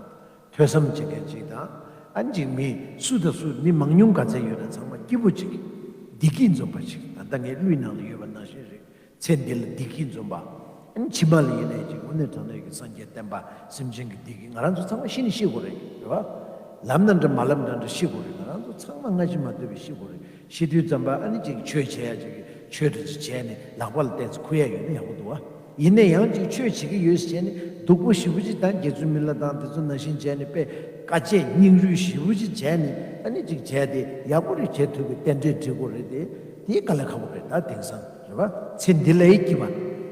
ཐོས་བསམ་བྱེད་མཁན་ཅིག་དང་། ཨ་ནི་ཅིག་མི་སུ་དང་སུ་མི་མང་ཉུང་ག་ཚད་ཡོད་ན་ཚང་མ་སྐྱིད་པོ་ཅིག་བདེ་སྐྱིད་འཛོམས་པ་ཅིག་ད་ལྟ་ངའི་ཀླུའི་ནང་ལ་ཡོད་པ་ནང་བཞིན་རེད། ཚེ་འདི་ལ་བདེ་སྐྱིད་འཛོམས་པ། ཨ་ནི་ཕྱི་མ་ལ་ཡིན་ནའི་ཅིག་དངོས་གནས་དྲང་གནས་ཀྱི་སངས་རྒྱས་བསྟན་པ་སེམས་ཅན་གྱི་བདེ་སྐྱིད། ང་རང་ཚོ་ཚང་མ་ཤི་ནས་ཤི་དགོས་རེད། རེད་བ། ལབ་ན་འདྲ་མ་ལབ་ན་འདྲ་ཤི་དགོས་རེད། ང་རང་ཚོ་ཚང་མ་སྔ་ཕྱི་མ་ལྟོས་པའི་ཤི་དགོས་རེད། ཤི་དུས་ཙམ་པ་ཨ་ནི་ཅིག་ཆོས་བྱེད་ཡ་ཅིག་ཆོས་འདྲ་ཅིག་བྱས་ནས་ལག་པ་ལ་བལྟས་ཚེ་འཁུར་ཡ་ཡོད་ན་ཡག་པོ་འདུག་བ། ཡིན་ན་ཡང་ཅིག་ཆོས་བྱེད་ཀྱི་ཡོད་ཟེར་བྱས་ནས་སྡུག་པོ་ཞེ་པོ་ཅིག་དང་རྗེ་བཙུན་མི་ལ་དང་དེ་ཚོ་ནང་བཞིན་བྱས་ནས་དཔེ་དཀའ་སྤྱད་སྙིང་རུས་ཞེ་པོ་ཅིག་བྱས་ནས་ཨ་ནི་ཅིག་བྱས་ཏེ་ཡག་པོ་རེ་བྱེད་ཐུབ་པའི་རྟེན་འབྲེལ་འགྲིག་དགོས་རེད་དེ། དེའི་དཀའ་ལས་ཁག་པོ་རེད། ད་དེང་སང་རེད་བ། ཚེ་འདི་ལའི་སྐྱིད་པ།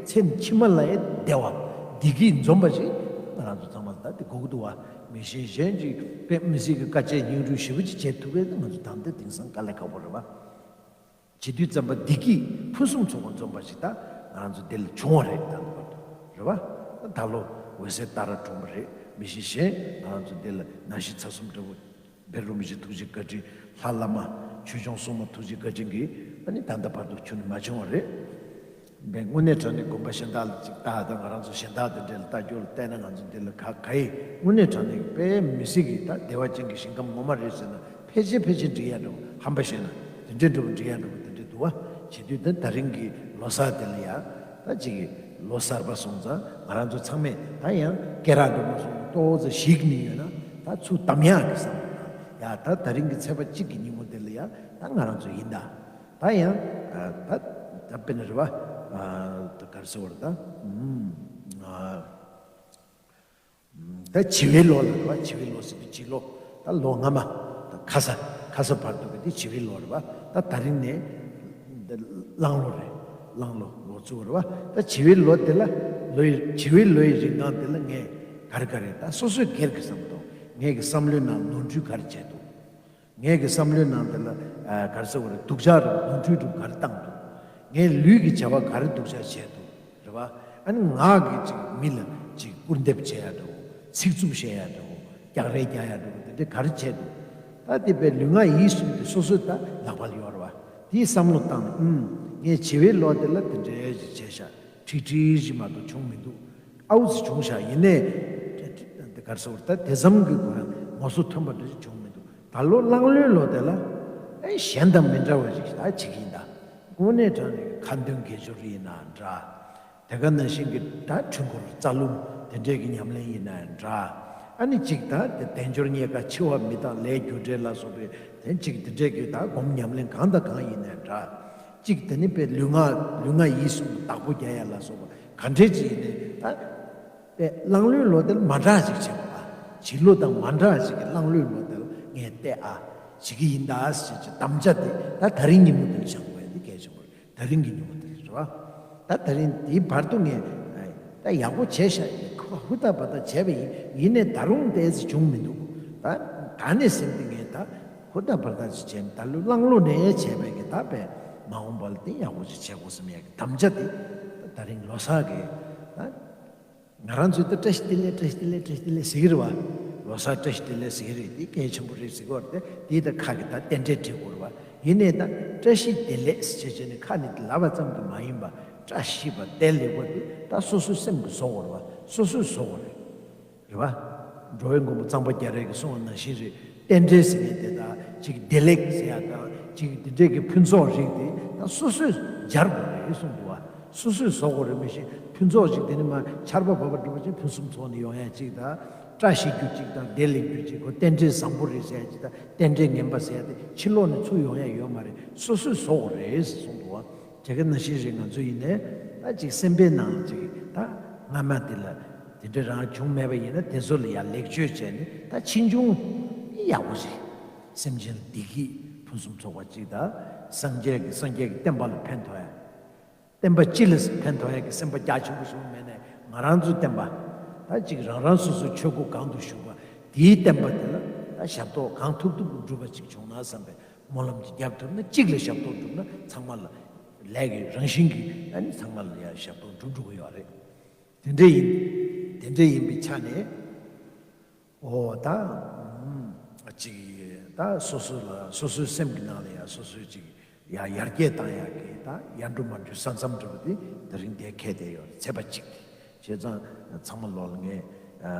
ཚེ་ཕྱི་མ་ལའི་བདེ་བ། བདེ་སྐྱིད་འཛོམས་པ་ཞིག་ང་རང་ཚོ་ཚང་མ་ད་དེ་དགོས་ཀྱི་འདུག་བ། མི་གཞན་གཞན་གྱིས་དཔེ་མི་སྲིད་ཀྱི་དཀའ་སྤྱད་སྙིང་རུས་ཞེ་པོ་ཅིག་བྱེད་ཐུབ་པས་ང་ཚོ་ད་ལྟ་དེང་སང་དཀའ་ལས་ཁག་པོ་རེད་བ། བྱེད་དུས་ཙམ་པ་བདེ་སྐྱིད་ཕུན་སུམ་ཚོགས་པ་འཛོམས་པ་ཞིག་ད་ང་རང་ཚོ་འདི་ལ་བྱུང་བ་རེད། ད་ལྟ་བར་དུ་རེད་བ། ད་ལོ་འོད་གསལ་ཏཱ་ར་གྲོངས་པ་རེད། མི་གཞན་གཞན་ང་རང་ཚོ་འདི་ལ་ནང་ཤི་ཚ་གསུམ་འདྲ་བོ། དཔལ་རིན་པོ་ཆེ་ཐུགས་རྗེ་བཀའ་དྲིན། ལྷ་བླ་མ་ཆོས་སྐྱོང་སྲུང་མ་ཐུགས་རྗེ་བཀའ་དྲིན་གྱིས་ཨ་ནི་ད་ལྟ་བར་དུ་ཁྱོན་ནས་མ་བྱུང་བ་རེད། དཔེ་དངོས་གནས་དྲང་གནས་དགོན་པ་གཞན་དག་ལ་ཅིག་ལྟ་དང་། ང་རང་ཚོ་གཞན་དག་དེ་འདྲ་ལ་ལྟ་རྒྱུ་ལ་བལྟས་ན་ང་ཚོ་འདི་ལ་ག་ག་ཡི་དངོས་གནས་དྲང་གནས་ཀྱི་དཔེ་མི་སྲིད་ཀྱི་ད་བདེ་བ་ཅན་གྱི་ཞིང་ཁམས་ངོ་མ་རེད་ཟེར་ན་ཕལ་ཆེར་ཕལ་ཆེར་འགྲིག་ཡ་འགྲོ། ཧམ་པ་བཤད་ན་དེ་འདྲའི་འགྲོ་འགྲིག་ཡ་འགྲོ་དེ་འདྲ་འདུག་བ། བྱེད་དུས་ད་ད་རིང་གི་ལོ་གསར་དེ་ལ་ཡ་ད་ཅིག་ལོ་གསར་པ་སོང་ཙང་ང་རང་ཚོ་ཚང་མས་ད་ཡང་སྐེ་རགས་འགྲོ་མ་སོང་ཏོག་ཙམ་ཞིག་ནི་ཡོད་ན་ད་ཚུར་གདམ་ཡག་གི་བསམ་བློ་དང་། ཡ་ད་ད་རིང་གི་ཚེས་པ་གཅིག་གི་ཉིན་མོ་དེ་ལ་ཡ་ད་ང་རང་ཚོ་ཡིན་ད། ད་ཡང་ད་ད་དཔེར་ན་རེད་བ། ད་ག་རེ་ཟེར་བ་རེད་ད། ད་བྱི་བའི་ལོ་ལ་རེད་བ། བྱི་བའི་ལོ་ཟེར་དུས་བྱི་ལོ། ད་ལོ་སྔ་མ་ད་ཁ་ས་ཁ་ས་བར་དུ་གི་དེ་བྱི་བའི་ལོ་རེད་བ། ད་ད་རིང་ནས་ད་གླང་ལོ་རེད། གླང་ལོ་ལོ་ཚུགས་རེད་བ། ད་བྱི་བའི་ལོ་དེ་ལ་ལོ་ཡི་བྱི་བའི་ལོ་ཡི་རིང་ཐང་དེ་ལ་ངས་ག་རེ་ག་རེ་ད་སོ་སོའི་སྒེར་གྱི་བསམ་དོན། ངས་ཀྱི་བསམ་བློའི་ནང་ནོར་འཁྲུལ་ག་རེ་བྱས་འདུག་ངས་ཀྱི་བསམ་བློའི་ནང་དེ་ལ་ཨ་ག་རེ་ཟེར་བ་རེད། སྡུག་ཅག་རེད། ནོར་འཁྲུལ་རུ་ག་རེ་བཏང་འདུག་ངས་ལུས་ཀྱི་བྱ་བ་ག་རེ་སྡུག་ཅག་བྱས་འདུག་རེད་བ། ཨ་ནི་ངག་གིས་ཅིག་མི་ལ་ཅིག་སྐུར་འདེབས་བྱས་ཡ་འདྲ་བོ། ཚིག་རྩུབ་བཤད་ཡ་འདྲ་བོ། རྒྱག་རེས་རྒྱག་ཡ་འདྲ་བོ་དེ་འདྲ་ག་རེ་བྱས་འདུག་ད་དེ་དཔེ་ལུས་ངག་ཡིད་གསུམ་དེ་སོ་སོའི་ད་ལག་པ་ལ་ཡོད་རེད་བ། དེའི་བསམ་བློ་བཏང་ནས་ཨུམ་ངས་བྱི་བའི་ལོ་དེ་ལ་དེ་འདྲའི་ཅིག་བྱས་ཤག་ཁྲིག་ཁྲིག་ཅིག་མ་གཏོགས་བྱུང་མི་འདུག་ཨའུ་ཙི་བྱུང་ཤག་ཡིན་ནའི་དེ་ག་རེ་ཟེར་བ་རེད། ད་དེ་ཙམ་གྱི་ཁོ་རང་ངོ་སོ་མཐུན་པ་འདྲ་ཞིག་བྱུང་མི་འདུག་ད་ལོ་གླང་ལོའི་ལོ་དེ་ལ་ཨེ་གཞན་དང་མི་འདྲ་བ་ཞིག་ད་བྱེད་ཀྱི་ཡིན་ད། དངོས་གནས་དྲང་གནས་ཀྱི་ཁ་འདོན་དགེ་སྦྱོར་ཡིན་ན་འདྲ། དེ་ག་ནང་བཞིན་གྱི་ད་འཕྲུལ་འཁོར་རྩ་རླུང་དེ་འདྲས་ཀྱི་ཉམས་ལེན་ཡིན་ན་འདྲ། ཨ་ནི་གཅིག་ད་དེ་དལ་འབྱོར་རྙེད་དཀའ། འཆི་བ་མི་རྟག། ལས་རྒྱུ་འབྲས་ལ་སོགས་པའི་དེ་གཅིག་དེ་འདྲས་ཀྱི་ད་སྒོམ་ཉམས་ལེན་གང་དང་གང་ཡིན་ན་འདྲ། གཅིག་དེ་ནི་དཔེ་ལུས་ངག་ལུས་ངག་ཡིད་གསུམ་བདག་པོ་རྒྱག་ཡ་ལ་སོགས་པ་ག་འདྲས་ཅིག་ཡིན་ནའི་ད། པས་གླང་ལོའི་ལོ་དེར་མ་འདྲ་ཅིག་བྱེད་པ། བྱི་ལོ་དང་མ་འདྲ་ཅིག་གི་གླང་ལོའི་ལོ་དེར་ངས་བལྟས་ཨ། བྱེད་ཀྱི་ཡིན་ད་ཟེར་གྱི་དམ་བཅའ་དེ་ད་ད་རིང་ཉིན་མོ་དེར་བཞག་པ་ཡིན། དེ་གལ་ཆེན་པོ་རེད། ད་རིང་གི་ཉིན་མོ་དེ་རེད་བ། ད་ད་རིང་དེའི་བར་དུ་ངས་ད་ཡག་པོ་བྱས་ཤག་ཧུར་ཐག་བར་ཐག་བྱས་པ་ཡིན། ཡིན་ནའི་ད་རུང་དེ་ཙི་བྱུང་མི་འདུག་ད་ད་ནས་ཟིན་ཏེ་ངས་ད་ཧུར་ཐག་བར་ཐག་ཅིག་བྱས་ནས་ད་ལོ་གླང་ལོ་ནས་བྱས་པའི་གི་ད་པས་མ་འོངས་པ་ལ་དེ་ཡག་པོ་ཅིག་བྱེད་དགོས་བསམ་ཡག་གི་དམ་བཅའ་དེ་ད་རིང་ལོ་གསར་གི་ད། ང་རང་ཚོས་ད་བཀྲ་ཤིས་བདེ་ལེགས། བཀྲ་ཤིས་བདེ་ལེགས། བཀྲ་ཤིས་བདེ་ལེགས་ཟེར་གྱི་རེད་བ། ལོ་གསར་བཀྲ་ཤིས་བདེ་ལེགས་ཟེར་གྱི་རེད། དེ་གལ་ཆེན་པོ་རེད་ཟེར་གྱི་ཡོད་རེད། དེ་ད་ཁ་གི་ད་རྟེན་འབྲེལ་འགྲིག་གི་རེད་བ། ཡིན་ནའི་ད་བཀྲ་ཤིས་བདེ་ལེགས་ཟེར་བྱས་ནས་ཁ་ནས་ལབ་པ་ཙམ་གྱིས་མ་ཡིན་པ། བཀྲ་ཤིས་པ་བདེ་ལེགས་པ་དེ་ད་སོ་སོའི་སེམས་ཀྱིས་བཟོ་དགོས་རེད་བ། སོ་སོས་བཟོ་དགོས་རེད། རེད་བ། འགྲོ་བའི་མགོན་པོ་གཙང་པ་རྒྱ་རས་ཀྱིས་གསུངས་པ་ནང་བཞིན་རེད། རྟེན་འབྲེལ་ཟེར་མཁན་དེ་དང་ཅིག་བདེ་ལེགས་ཟེར་ཡ་དང་ཅིག་དེ་འདྲས་ཀྱི་ཕུན་ཚོགས་རིགས་དེ་ད་སོ་སོས་སྦྱར་དགོས་རེད་གསུངས་འདུག་བ། སོ་སོས་བཟོ་དགོས་རེད། མི་ཤེས་ ཕུན་ཚོགས་ཅིག་དེ་ནི་མ་ཆར་པ་བབས་པ་འགྲུབ་པ་ཅིག་ཕུན་སུམ་ཚོགས་ནས་ཡོང་ཡ་ཅིག་དང་། བཀྲ་ཤིས་རྒྱུ་ཅིག་དང་བདེ་ལེགས་རྒྱུ་ཅིག་གོ། རྟེན་འབྲེལ་བཟང་པོ་རེད་ཟེར་ཡ་ཅིག་དང་། རྟེན་འབྲེལ་ངན་པ་ཟེར་ཡ་དེ་ཕྱི་ལོགས་ནས་ཚུར་ཡོང་ཡ་ཡོད་མ་རེད། སོ་སོས་བཟོ་དགོས་རེད་ཟེར་གསུངས་འདུག་བ། དེ་ག་ནང་བཞིན་རེད། ང་ཚོ་ཡིན་ནའི་ད་ཅིག་སེམས་པའི་ནང་ལ་ཅིག་ད་སྔ་མ་དེ་ལ་དེ་འདྲ་རང་བྱུང་མེད་པ་ཡིན་ན་དེ་ཚོ་ལ་ཡ་ལེགས་བཅོས་བྱས་ནས་ད་ཕྱིས་འབྱུང་ཡག་པོ་རེད། སེམས་ཅན་ལ་བདེ་སྐྱིད་ཕུན་སུམ་ཚོགས་པ་ཅིག་དང་། སངས་རྒྱས་ཀྱི་སངས་རྒྱས་ཀྱི་བསྟན་པ་ལ་ཕན་ཐོགས་ཡ། བསྟན་པ་སྤྱི་ལ་ཕན་ཐོགས་ཡ་གི་སེམས་པ་རྒྱ་ཆེན་པོ་ཞིག་མེད་ནས་ང་རང་ཚོའི་བསྟན་པ་ད་ཅིག་རང་རང་སོ་སོའི་ཆོས་སྒོ་གང་དུ་ཞུགས་པ་དེའི་བསྟན་པ་དེ་ལ་ད་ཞབས་ཏོག་གང་ཐུབ་ཐུབ་སྒྲུབ་པ་ཅིག་བྱུང་ན་བསམ་པའི་སྨོན་ལམ་ཅིག་བརྒྱབ་ཐུབ་ན། གཅིག་ལ་ཞབས་ཏོག་སྒྲུབ་ན་ཚང་མ་ལ་ལས་ཀྱི་རང་བཞིན་གྱིས་ཨ་ནི་ཚང་མ་ལ་ཡ་ཞབས་ཏོག་སྒྲུབ་འགྲོ་གི་ཡོད་རེད། དེ་འདྲ་ཡིན། དེ་འདྲ་ཡིན་པའི་ཆ་ནས། ཨོ་ད། ཨུམ། ཅིག་ད་སོ་སོ་ལ་སོ་སོའི་སེམས་ཀྱི་ནང་ལ་ཡ་སོ་སོའི་ཅིག་ཡ་ཡར་རྒྱས་བཏང་ཡག་གི་ད་ཡར་འགྲོ་མར་འགྲོའི་ས་མཚམས་འདྲ་པོ་དེ་ད་རིང་དེ་འཁེལ་བསྡད་ཡོད་རེད། ཚེས་པ་གཅིག་དེ། བྱས་ཙང་ཚང་མ་ལོག་ལ་ངས་ཨ་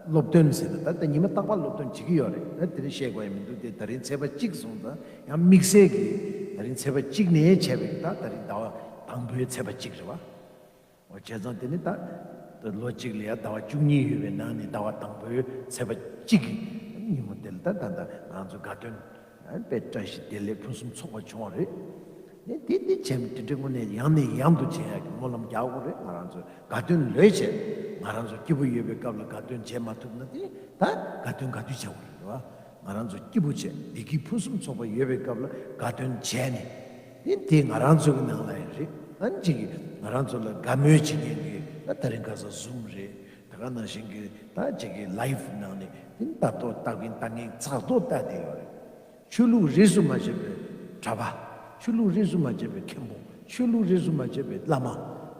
སློབ་སྟོན་ཟེར་ན་ད་ད་ཉི་མ་རྟག་པར་སློབ་སྟོན་བྱེད་ཀྱི་ཡོད་རེད། ད་དེ་རིང་བཤད་དགོས་ཡ་མི་འདུག་སྟེ། ད་རིང་ཚེས་པ་གཅིག་སོང་ཙང་ཡང་དམིགས་བསལ་གྱི་ད་རིང་ཚེས་པ་གཅིག་ནས་བྱས་པའི་ད་ད་རིང་ཟླ་བ་དང་པོའི་ཚེས་པ་གཅིག་རེད་བ། འོ་བྱས་ཙང་དེ་ནི་ད་ལོ་གཅིག་ལ་ཡ་ཟླ་བ་བཅུ་གཉིས་ཡོད་པའི་ནང་ནས་ཟླ་བ་དང་པོའི་ཚེས་པ་གཅིག་གི་ཉིན་མོ་དེ་ལ་ད་ད་ད་ང་ཚོ་དགའ་སྟོན་དཔེ་བཀྲ་ཤིས་བདེ་ལེགས་ཕུན་སུམ་ཚོགས་པ་བྱུང་བ་རེད། ནས་དེ་དེ་བྱས་དེ་འདྲའི་དངོས་གནས་ཡང་ནས་ཡང་དུ་བྱེད་ཡག་གི་སྨོན་ལམ་རྒྱག་དགོས་རེད། ང་རང་ཚོ་དགའ་སྟོན་ལོས་བྱས། ང་རང་ཚོ་སྐྱིད་པོ་ཡོད་པའི་སྐབས་ལ་དགའ་སྟོན་བྱེད་མ་ཐུབ་ན་དེ་ད་དགའ་སྟོན་ག་དུས་བྱ་དགོས་རེད་བ། ང་རང་ཚོ་སྐྱིད་པོ་བྱས་བདེ་སྐྱིད་ཕུན་སུམ་ཚོགས་པ་ཡོད་པའི་སྐབས་ལ་དགའ་སྟོན་བྱས་ནས། དེ་དེ་ང་རང་ཚོ་གི་ནང་ལ་ཡང་རེད། ཨ་ནི་ཅིག་གིས་ང་རང་ཚོ་ལ་དགའ་མོས་བྱེད་མཁན་གྱི་ད་ད་རིང་ཁ་སང་ཟུམ་རེད། ད་ག་ནང་བཞིན་གྱི་ད་ཅིག་གི་ལའིབ་ནང་ནས་དེ་ལྟ་རྟོག་ལྟ་གིན་ལྟ་ངན་ཚགས་རྡོ་ལྟ་བསྡད་ཡོད་རེད། ཆོས་ལུགས་རིས་སུ་མ་ཆད་པའི་གྲྭ་པ། ཆོས་ལུགས་རིས་སུ་མ་ཆད་པའི་མཁན་པོ། ཆོས་ལུགས་རིས་སུ་མ་ཆད་པའི་བླ་མ།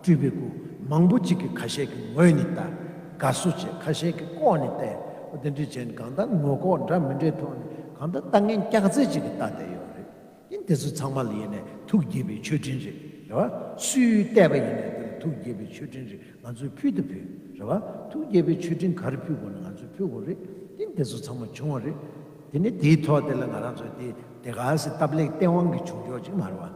སྤྲུལ་པའི་སྐུ། མང་པོ་ཅིག་གིས་ཁ་ཤས་ཀྱིས་ངོས་ནས་ལྟ། དགའ་བསུ་བྱས། ཁ་ཤས་ཀྱིས་ལྐོག་ནས་བལྟས། འོ་དེ་འདྲ་བྱས་ནས་གང་ལྟར་ངོ་ལྐོག་འདྲ་མི་འདྲའི་ཐོག་ནས་གང་ལྟར་ལྟ་ངན་སྐྱག་རྫས་ཅིག་གིས་ལྟ་བསྡད་ཡོད་རེད། ཡིན། དེ་ཚོ་ཚང་མ་ལ་ཡིན་ནས་ཐུགས་དགྱེས་པའི་མཆོད་སྤྲིན་རེད། རེད་བ། སུས་བལྟས་པ་ཡིན་ནས་དེ་ལ་ཐུགས་དགྱེས་པའི་མཆོད་སྤྲིན་རེད། ང་ཚོས་ཕུལ་དུ་ཕུལ། རེད་བ། ཐུགས་དགྱེས་པའི་མཆོད་སྤྲིན་ག་རེ་ཕུལ་དགོས་ན་ང་ཚོས་ཕུལ་དགོས་རེད། དེ་འདི་ཚོ་ཚང་མ་བྱུང་བ་རེད། དེ་ནས་དེའི་ཐོག་དེ་ལ་ང་རང་ཚོས་དེ་དེ་ག་སེ་སྟབས་ལེགས་སྟེས་དབང་གིས་བྱུང་ཆོག་ཅིག་མ་རེད་བ།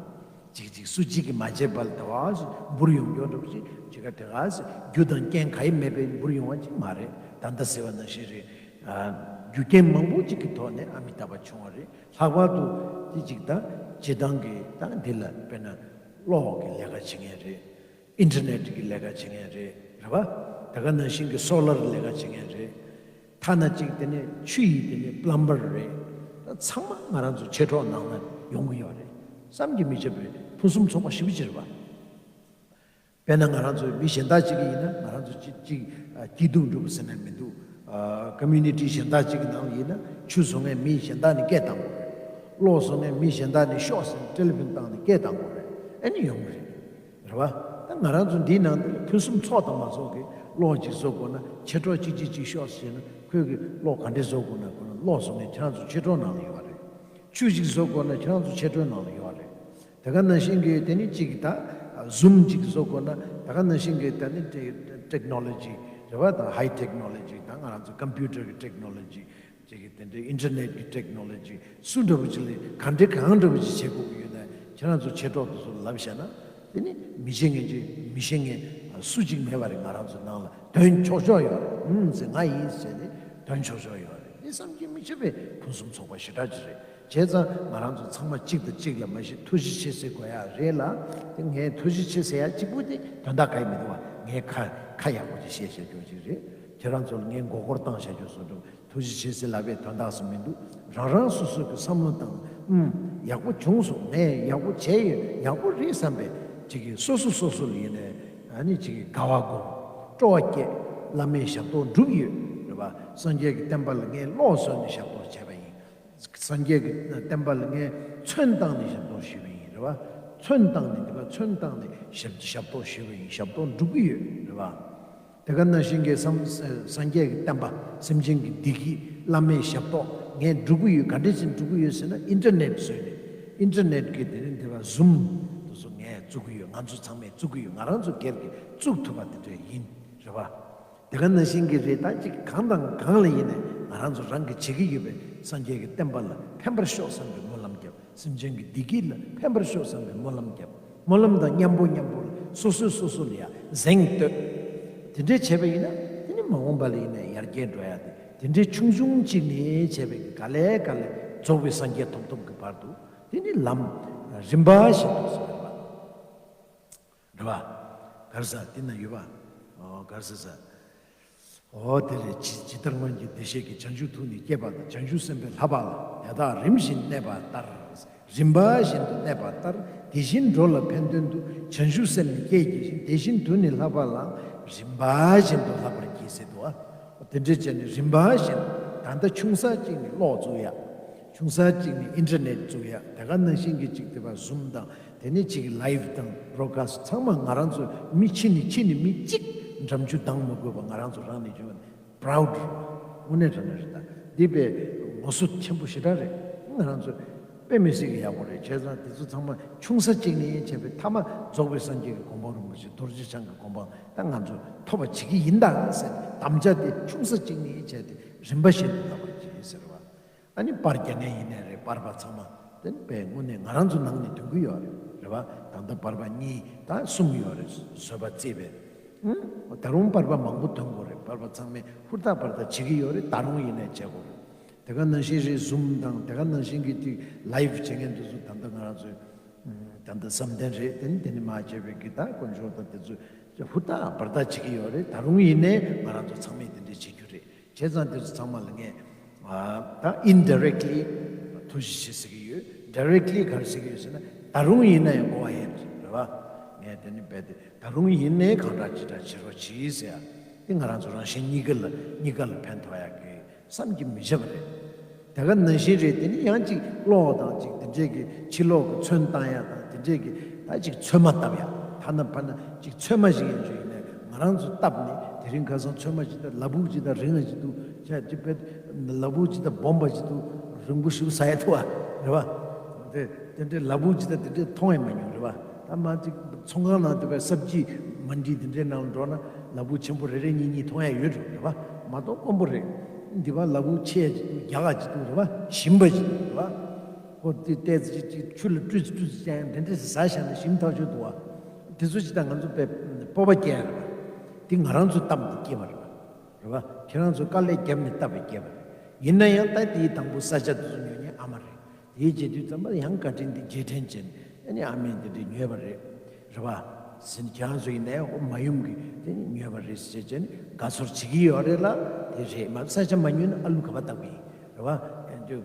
ཅིག་ཅིག་སུ་གཅིག་གིས་མ་བྱས་པ་ལ་དེ་ག་སེ་འབུར་ཡོང་ཆོག་འདྲ་པོ་ཅིག་ཅིག་ག་དེ་ག་སེ་རྒྱུ་དང་རྐྱེན་ག་ཡེ་མེད་པའི་འབུར་ཡོང་བ་ཅིག་མ་རེད། ད་ལྟ་ཟེར་བ་ནང་བཞིན་རེད། ཨ། རྒྱུ་རྐྱེན་མང་པོ་ཅིག་གི་ཐོག་ནས་ཨ་མི་ཏཱ་བ་བྱུང་བ་རེད། ལྷག་པར་དུ་དེ་ཅིག་ད་སྤྱིར་བཏང་གི་ད་འདི་ལ་དཔེར་ན་གློག་གི་ལས་ཀ་བྱེད་མཁན་རེད། ཨིན་ཊར་ནེཊ་གི་ལས་ཀ་བྱེད་མཁན་རེད། རེད་བ། དེ་ག་ནང་བཞིན་གྱི་སོ་ལར་ལས་ཀ་བྱེད་མཁན་རེད། ཐ་ན་གཅིག་དེ་ནས་ཆུ་ཡི་དེ་ནས་པ་ལམ་བར་རེད། ད་ཚང་མ་ང་རང་ཚོ་མཆེད་གྲོགས་ནང་ན་ཡོང་གི་ཡོད་རེད། བསམ་གྱིས་མི་ཁྱབ་པའི་ཕུན་སུམ་ཚོགས་པ་ཞེ་པོ་ཅིག་རེད་བ། དཔེར་ན་ང་རང་ཚོ་མི་གཞན་དག་ཅིག་གི་ཡིན་ན་ང་རང་ཚོ་གཅིག་གཅིག་ཨ། སྐྱིད་སྡུག་འགྲོ་གི་ཟེར་ནས་མི་འདུག་ཨ། ཀོ་མུ་ནི་ཊི་གཞན་དག་ཅིག་གི་ནང་ལ་ཡིན་ན་ཆུ་བཟོ་མཁན་མི་གཞན་དག་ནས་སྐད་བཏང་དགོས་རེད། གློག་བཟོ་མཁན་མི་གཞན་དག་ནས་ཤོག་ཟེར་ནས་ཊེ་ལི་ཕོན་བཏང་ནས་སྐད་བཏང་དགོས་རེད། ཨ་ནི་ཡོང་གི་རེད། རེད་བ། ད་ང་རང་ཚོ་འདིའི་ནང་དུ་ཕུན་སུམ་ཚོགས་དང་མ་ཚོགས་ཀྱི་གློག་ཅིག་བཟོ་དགོས་ན་མཆེད་གྲོགས་གཅིག་གཅིག་གཅིག་ཤོག་ཟེར་ན་ཁོས་ཀྱི་གློག་ག་འདྲས་བཟོ་དགོས་ན་དགོས་ན་གློག་བཟོ་མཁན་ཁྱེད་རང་ཚོ་མཆེད་གྲོགས་ནང་ལ་ཡོད་རེད། ཆུ་ཅིག་བཟོ་དགོས་ན་ཁྱེད་རང་ཚོ་མཆེད་གྲོགས་ནང་ལ་ཡོད་རེད། དེ་ག་ནང་བཞིན་གྱི་དེ་ནི་གཅིག་ད་ཟུམ་ཅིག་བཟོ་དགོས་ན་དེ་ག་ནང་བཞིན་གྱི་ད་ནི་ཊེག་ཊེག་ནོ་ལོ་ཇི་རེད་བ། ད་ཧའི་ཊེག་ནོ་ལོ་ཇི་ད་ང་རང་ཚོ་ཀམ་པུ་ཊར་གྱི་ཊེག་ནོ་ལོ་ཇི་ཅིག་གི་དེ་འདྲའི་ཨིན་ཊར་ནེཊ་ཀྱི་ཊེག་ནོ་ལོ་ཇི་སུ་འདྲ་བོ་ཅིག་ལ་ག་འདྲའི་གང་འདྲ་བོ་ཅིག་བྱེད་དགོས་ཀྱི་ཡོད་ན་ཁྱེད་རང་ཚོ་མཆེད་གྲོགས་དེ་ཚོ་ལ་ལབ་བྱས་ན་དེ་ནི་མི་ཤེས་མཁན་ཅིག་མི་ཤེས་མཁན་སུ་གཅིག་མེད་པ་རེད། ང་རང་ཚོ་ནང་ལ་དོན་ཆོག་ཆོག་ཡོད་རེད། ཨུམ་ཟེར་ང་ཡིན་ཟེར་ནས་དོན་ཆོག་ཆོག་ཡོད་རེད། དེ་བསམ་གྱིས་མི་ཁྱབ་པའི་ཕུན་སུམ་ཚོགས་པ་ཞེ་དྲག་ཅིག་རེད། བྱས་ཙང་ང་རང་ཚོ་ཚང་མ་གཅིག་དང་གཅིག་ལ་མ་གཞི་ཐུགས་རྗེ་ཆེ་ཟེར་དགོས་ཡ་རེད་ལ། དེ་ངས་ཐུགས་རྗེ་ཆེ་ཟེར་ཡ་གཅིག་པུ་དེ་དོན་དག་ག་ཡི་མི་འདུག་བ། ངས་ཁ་ཁ་ཡག་པོ་ཅིག་བཤད་བཤད་རྒྱུ་ཅིག་རེད། ཁྱེད་རང་ཚོ་ལ་ངས་མགོ་སྐོར་བཏང་བཤད་རྒྱུ་བཟོ་འདུག་ཐུགས་རྗེ་ཆེ་ཟེར་ལབ་པའི་དོན་དག་སུ་མི་འདུག་རང་རང་སོ་སོ་གི་བསམ་བློ་བཏང་། ཨུམ། ཡག་པོ་བྱུང་སོང་། ངས་ཡག་པོ་བྱས་ཡོད། ཡག་པོ་རེད་བསམ་པའི་ཅིག་གི་སོ་སོ་སོ་སོ་ལ་ཡིན་ནའི་ཨ་ནི་ཅིག་གི་དགའ་བ་སྒོམ། སྤྲོ་བ་སྐྱེད། བླ་མའི་ཞབས་ཏོག་སྒྲུབ་ཡོད་རེད་བ། སངས་རྒྱས་ཀྱི་བསྟན་པ་ལ་ངས་གློག་བཟོས་ནས་ཞབས་ཏོག་བྱས་པ་ཡིན། སངས་རྒྱས་ཀྱི་བསྟན་པ་ལ་ངས་ཚོན་བཏང་ནས་ཞབས་ཏོག་ཞུས་པ་ཡིན་རེད་བ། ཚོན་བཏང་ནས་འདི་ག་ཚོན་བཏང་ནས་ཞབས་ཞབས་ཏོག་ཞུས་པ་ཡིན། ཞབས་ཏོག་སྒྲུབ་ཀྱི་ཡོད་རེད་བ། དེ་ག་ནང་བཞིན་གྱི་སངས་སངས་རྒྱས་ཀྱི་བསྟན་པ། སེམས་ཅན་གྱི་བདེ་སྐྱིད། བླ་མའི་ཞབས་ཏོག་ངས་སྒྲུབ་ཀྱི་ཡོད། ག་འདྲས་ཅིག་སྒྲུབ་ཀྱི་ཡོད་ཟེར་ན་ཨིན་ཊར་ནེཊ་བཟོས་ནས། ཨིན་ཊར་ནེཊ་གི་དེ་རིང་འདི་བ་ཟུམ་དེ་ཚོ་ངས་བཙུགས་ཀྱི་ཡོད། ང་ཚོ་ཚང་མས་བཙུགས་ཀྱི་ཡོད། ང་རང་ཚོ་སྒེར་གྱིས་བཙུགས་ཐུབ་པ་དེ་འདྲ་ཡིན་རེད་བ། དེ་ག་ནང་བཞིན་གྱི་རེད། ད་ཅིག་གང་དང་གང་ལ་ཡིན་ནའི་ང་རང་ཚོ་རང་གིས་བྱེད་ཀྱི་ཡོད་པའི་སངས་རྒྱས་ཀྱི་བསྟན་པ་ལ་ཕན་པར་ཤོག་བསམ་པའི་སྨོན་ལམ་བརྒྱབ། སེམས་ཅན་གྱི་བདེ་སྐྱིད་ལ་ཕན་པར་ཤོག་བསམ་པའི་སྨོན་ལམ་བརྒྱབ། སྨོན་ལམ་དང་མཉམ་པོ་མཉམ་པོ་ལ་ སོ་སོས་སོ་སོ་ལ་ཡ་གཟེངས་བསྟོད། དེ་འདྲས་བྱས་པ་ཡིན་ན་དེ་ནི་མ་འོངས་པ་ལ་ཡིན་ན་ཡར་རྒྱས་འགྲོ་ཡ་དེ། དེ་འདྲས་ཆུང་ཆུང་གཅིག་ནས་བྱས་པའི་ག་ལེ་ག་ལེ་རྫོགས་པའི་སངས་རྒྱས་ཐོབ་ཐོབ་ཀྱི་བར་དུ་དེ་ནི་ལམ་རིམ་པ་བཞིན་དུ་ཟེར་བ། རེད་བ། ག་རེ་ཟེར་དེ་ན་ཡོད་པ། ཨོ་ག་རེ་ཟེར་ཟེར། ཨོ་དེ་ལས་ཇི་ཇི་ལྟར་སྔོན་གྱི་བདེ་གཤེགས་ཀྱིས། བྱང་ཆུབ་ཐུགས་ནི་བསྐྱེད་པ་དང་། བྱང་ཆུབ་སེམས་དཔའི་ལྷ་པ་ལ། དེ་དག་རིམ་བཞིན་གནས་པ་ལྟར། རིམ་པ་བཞིན་དུ་གནས་པ་ལྟར། དེ་བཞིན་འགྲོ་ལ་ཕན་དོན་དུ། བྱང་ཆུབ་སེམས་ནི་བསྐྱེད་བགྱི་ཞིང་། དེ་བཞིན་དུ་ནི་ལྷ་པ་ལའང་། རིམ་པ་བཞིན་དུ་ལྷག་པར་བགྱི་ཟེར་འདུག་ཨ། དེ་འདྲ་བྱས་ནས་རིམ་པ་བཞིན་དུ། ད་ལྟ་ཆུང་ས་གཅིག་ནས་གློག་བཙུགས་ཡ། ཆུང་ས་གཅིག་ནས་ཨིན་ཊར་ནེཊ་བཙུགས་ཡ། དེ་ག་ནང་བཞིན་གྱི་གཅིག་དེ་བ་ཟུམ་དང་། དེ་ནས་གཅིག་ལའེབ་དང་བྷོ་རོ་ཌ་ཀ་སི་ཊི་ཚང་མ་ང་རང་ཚོ་མི་ཕྱི་ནས་ཕྱི་ནས་མི་གཅིག་འགྲམ་ཆུ་ལྡང་མ་དགོས་པ་ང་རང་ཚོ་རང་ནས་བྱུང་བ་ནི་པ་རའུ་ཌི་རེད་བ། དངོས་གནས་དྲང་གནས་རེད། ད་འདི་དཔེ་ངོ་སོ་ཆེན་པོ་ཞེ་དྲག་རེད། ང་རང་ཚོ་དཔེ་མི་སྲིད་ཀྱི་ཡག་པོ་རེད། བྱས་ཙང་དེ་ཚོ་ཚང་མ་ཆུང་ས་གཅིག་ནས་བྱས་པའི་མཐའ་མ་རྫོགས་པའི་སངས་རྒྱས་ཀྱི་གོ་འཕང་རིན་པོ་ཆེ་རྡོ་རྗེ་འཆང་གི་གོ་འཕང་ད་ང་ཚོ་ཐོབ་པ་བྱེད་ཀྱི་ཡིན་ད་ཟེར་དམ་བཅའ་དེ་ཆུང་ས་གཅིག་ནས་བྱས་ཏེ་རིམ་པ་བཞིན་དུ་ལྷག་པར་བགྱི་ཟེར་བ། ཨ་ནི་པར་རྒྱག་མཁན་ཡིན་ནའི་རེད། པར་པ་ཚང་མ་དེ་ནི་དཔེ་དངོས་གནས་ང་རང་ཚོ་ནང་ནས་ཐོན་གི་ཡོད་རེད། རེད་བ། ད་ལྟ་པར་པ་གཉིས་དང་གསུམ་ཡོད་རེད། བཟོས་པ་བརྩིས་པའི། ཨང་། ད་རུང་པར་པ་མང་པོ་ཐོན་དགོས་རེད། པར་པ་ཚང་མས་ཧུར་ཐག་པར་ཐག་བྱེད་ཀྱི་ཡོད་རེད། ད་རུང་ཡིན་ནའི་བྱེད་དགོས་རེད། དེ་ག་ནང་བཞིན་རེད། ཟུམ་དང་དེ་ག་ནང་བཞིན་གྱི་ཅིག་ལའེབ་བྱེད་མཁན་དེ་ཚོ་ད་ལྟ་ང་རང་ཚོའི་ད་ལྟ་བསམ་གཏན་རེད། དེ་ནི་དེ་ནི་མ་བྱས་པའི་གི་ད་དཀོན་མཆོག་དང་དེ་ཚོ་ཧུར་ཐག་པར་ཐག་བྱེད་ཀྱི་ཡོད་རེད། ད་རུང་ཡིན་ནའི་ང་རང་ཚོ་ཚང་མས་དེ་འདྲས་བྱེད་རྒྱུ་རེད། བྱས་ཙང་དེ་ཚོ་ཚང་མ་ལ་ངས་ཨ་ད་ཨིན་ཌི་རེག་ཊི་ལི་ཐུགས་རྗེ་ཆེ་ཟེར་གྱི་ཡོད། ཌི་རེག་ཊི་ལི་ག་རེ་ཟེར་གྱི་ཡོད་ཟེར་ན། ད་རུང་ཡིན་ན་ཡང་གོ་བ་ཡིན་རེད་བ། ངས་དེ་ནི་རྦད་དེ་ད་རུང་ཡིན་ནའི་གང་དྲག་ཅི་དྲག་བྱེད་རོགས་གྱིས་ཟེར་ཡ། དེ་ང་རང་ཚོ་རང་གཞན་གཉིས་ཀ་ལ་གཉིས་ཀ་ལ་ཕན་ཐོགས་ཡག་གི་བསམ་གྱིས་མི་ཁྱབ་པ་རེད། དེ་ག་ནང་བཞིན་རེད། དེ་ནི་ཡང་ཅིག་གློག་དང་ཅིག་དེ་འདྲས་ཀྱི་ཕྱི་ལོགས་ཀྱི་ཚོན་བཏང་ཡ་དང་དེ་འདྲས་ཀྱི་ད་ཅིག་ཚོད་མ་བཏབ་ཡ། ཐ་ན་ཕ་ན་ཅིག་ཚོད་མ་ཞིག་ཡིན་རྒྱུ་ཡིན་ནའི་ང་རང་ཚོ་བཏབ་ནས་དེ་རིང་ཁ་སང་ཚོད་མ་ཅིག་དང་ལ་ཕུག་ཅིག་དང་རིང་ང་ཅིག་འདུག་བྱས་ཅིག་པས་ལ་ཕུག་ཅིག་དང་སྦོམ་པ་ཅིག་འདུག་རིང་པོ་ཞིག་ཟ་ཡ་ཐུབ་པ་རེད་བ། དེ་དེ་འདྲའི་ལ་ཕུག་ཅིག་དང་དེ་འདྲའི་མཐོང་ཡ་མ་མྱོང་རེད་བ། ད་མ་ཅིག་ཚོང་ཁང་ནང་དུ་བས་སབ་ཇི་མན་ཌི་དེ་འདྲའི་ནང་ལ་འགྲོ་ན་ལ་ཕུག་ཆེན་པོ་རེ་རེ་གཉིས་གཉིས་མཐོང་ཡ་ཡོད་རེད་བ། མ་གཏོགས་དཀོན་པོ་རེད། འདི་བ་ལ་ཕུག་ཆེ་ཡ་ཅིག་འདུག་རྒྱགས་ཡ་ཅིག་འདུག་རེད་བ། ཞིམ་པ་ཅིག་འདུག་རེད་བ། ཁོ་དེ་ཏོག་ཙམ་ཅིག་ཆུ་ལ་བཀྲུས་བཀྲུས་ཅན་དེ་འདྲས་ཟ་བཞག་ན་ཞིམ་ཐག་ཆོད་འདུག་བ། དེ་ཚོ་ཅིག་ད་ང་ཚོ་དཔེ་སྤོབས་པ་སྐྱེ་ཡ་རེད་བ། དེ་ང་རང་ཚོ་གཏམ་དེ་སྐྱེས་པ་རེད་བ། རེད་བ། ཁྱེད་རང་ཚོ་དཀའ་ལས་བརྒྱབ་ནས་བཏབ་པའི་སྐྱེས་པ་རེད། ཡིན་ན་ཡང་ད་དེའི་དང་པོ་ས་ཆ་དེ་ཚོ་ཉོ་མཁན་ཨ་མ་རེད། དེའི་རྗེས་དུས་ཙམ་པ་ཡང་བཀའ་དྲིན་དེ་རྗེས་དྲན་བྱས་ནས་ཨ་ནི་ཨ་མས་འདི་འདྲས་ཉོས་པ་རེད། རེད་བ། ཟིན་ཁྱེད་རང་ཚོ་ཡིན་ནའི་ཨོ་མ་ཡུམ་གྱིས་དེ་ནི་ཉོས་པ་རེད་ཟེར་བྱས་ནས་དགའ་ཚོར་བྱེད་ཀྱི་ཡོད་རེད་ལ། དེ་རེད། མ་ས་ཆ་མ་ཉོས་ན་ཨ་ལུ་ག་པ་བཏབ་གི་ཡིན། རེད་བ། ཨ་ནི་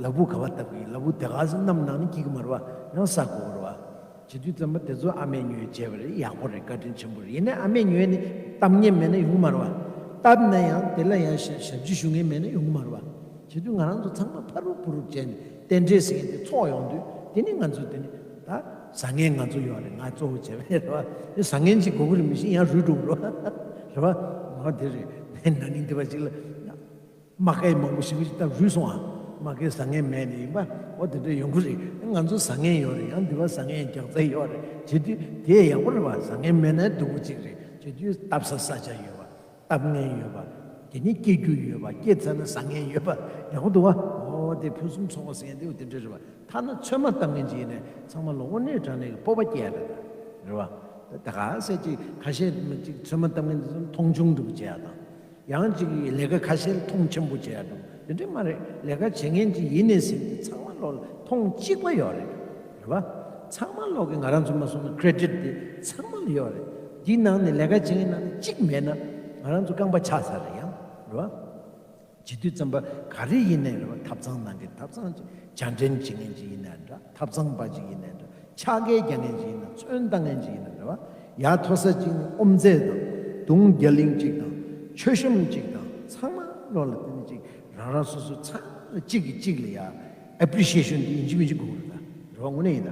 ལ་ཕུག་ག་པ་བཏབ་གི་ཡིན། ལ་ཕུག་དེ་ག་ཚོད་གནམ་ནང་ནས་སྐྱིད་གི་མ་རེད་བ། ཡང་ཟ་དགོས་རེད་བ། བྱེད་དུས་ཙམ་པ་དེ་ཚོ་ཨ་མས་ཉོས་བྱས་པ་རེད། ཡག་པོ་རེད། བཀའ་དྲིན་ཆེན་པོ་རེད། ཡིན་ནའི་ཨ་མས་ཉོས་ནས་བཏབ་མཁན་མེད་ན་ཡོང་གི་མ་རེད་བ། བཏབ་ན་ཡང་དེ་ལ་ཡང་ཞབས་ཞབས་ཕྱི་ཞུ་མཁན་མེད་ན་ཡོང་གི་མ་རེད་བ། བྱེད་དུས་ང་རང་ཚོ་ཚང་མ་ཕ་རུབ་ཕུ་རུབ་བྱས་ནས་རྟེན་འབྲེལ་ཟེར་མཁན་དེ་ཚོགས་ཡོང་དུས་དེ་ནི་ང་ཚོ་དེ་ནི་ད་བཟང་ངན་ང་ཚོ་ཡོད་རེད། ང་གཙོ་བོ་བྱས་པ་རེད་བ། དེ་བཟང་ངན་ཅིག་དགོས་ཀྱི་རེད། མི་ཤེས་ཡང་རུལ་འགྲོ་གི་རེད་བ། རེད་བ། ང་དེ་རེད། ན་ནིང་དེ་བ་ཅིག་ལ། རྨ་སྐས་མང་པོ་ཞེ་པོ་ཅིག་ད་རུལ་སོང་ཨ། རྨ་སྐས་བཟང་ངན་མེད་ནས་ཡིན་པ། འོ་དེ་འདྲ་ཡོང་གི་རེད། ང་ཚོ་བཟང་ངན་ཡོད་རེད། ཡང་འདི་བ་བཟང་ངན་རྒྱག་རྩལ་ཡོད་རེད། བྱེད་དུས་དེ་ཡག་པོ་རེད་བ། བཟང་ངན་མེད་ན་སྡུག་པོ་ཅིག་རེད། བྱེད་དུས་བཏབ་ས་ས་ཆ་ཡོད་བ། བཏབ་མཁན་ཡོད་པ། དེ་ནི་སྐྱེ་རྒྱུ་ཡོད་པ། སྐྱེས་ཚར་ན་བཟང་ངན་ཡོད་པ། ཡག་པོ་འདུག་བ། འོ་དེ་ཕུན་སུམ་ཚོགས་པ་ཟེར་མཁན་དེ་འོ་དེ་འདྲ་རེད་བ། ཐ་ན་ཚོད་མ་བཏབ་མཁན་ཅིག་ཡིན་ནའི་ཚང་མ་ལ་དངོས་གནས་དྲང་གནས་ཀྱི་སྤོབས་པ་སྐྱེ་ཡ་རེད། རེད་བ། ད་ག་ཟེར་ཅིག་ཁ་ཤས་ཅིག་ཚོད་མ་བཏབ་མཁན་དེ་ཚོ་མཐོང་ཆུང་འདྲ་པོ་བྱེད་ཡ་དང་། ཡང་ཅིག་ལས་ཀ་ཁ་ཤས་ལ་མཐོང་ཆེན་པོ་བྱེད་ཡ་འདུག་དེ་འདྲ་མ་རེད། ལས་ཀ་བྱེད་མཁན་ཅིག་ཡིན་ནའི་ཟིན་ཏེ་ཚང་མ་ལོག་ལ་མཐོང་གཅིག་པ་ཡོད་རེད། རེད་བ། ཚང་མ་ལོག་གི་ང་རང་ཚོ་མ་སོང་ན་ཀྲེ་ཌིཊ་དེ་ཚང་མ་ལ་ཡོད་རེད། འདིའི་ནང་ནས་ལས་ཀ་བྱེད་མཁན་ནང་ནས་གཅིག་མེད་ན་ང་རང་ཚོ་རྐང་པ་ཆག་ས་རེད་ཡང་། རེད་བ། བྱེད་དུས་ཙམ་པ་ག་རེ་ཡིན་ནའི་རེད་བ། ཐབ་ཚང་ནང་གི་ཐབ་ཚང་ཅིག་བྱ་འདྲེན་བྱེད་མཁན་ཅིག་ཡིན་ན་འདྲ། ཐབ་ཚང་པ་ཅིག་ཡིན་ན་འདྲ། ཕྱག་འགྱེད་རྒྱག་མཁན་ཅིག་ཡིན་ན། ཚོན་བཏང་མཁན་ཅིག་ཡིན་ན་རེད་བ། ཡར་མཐོ་ས་ཅིག་ནས་ཨོམ་རྫས་དང་། དུང་རྒྱ་གླིང་ཅིག་དང་། མཆོད་བཤམས་ཅིག་དང་། ཚང་མ་ལོག་ལ་དེ་ནི་ཅིག་རང་རང་སོ་སོ་ཚང་མ་གཅིག་གིས་གཅིག་ལ་ཡ་ཨེ་པི་རི་ཤི་ཡེ་ཤན་དེ་ཡིན་གཅིག་མིན་གཅིག་དགོས་རེད་ད། རེད་བ། དངོས་གནས་ཡིན་ད།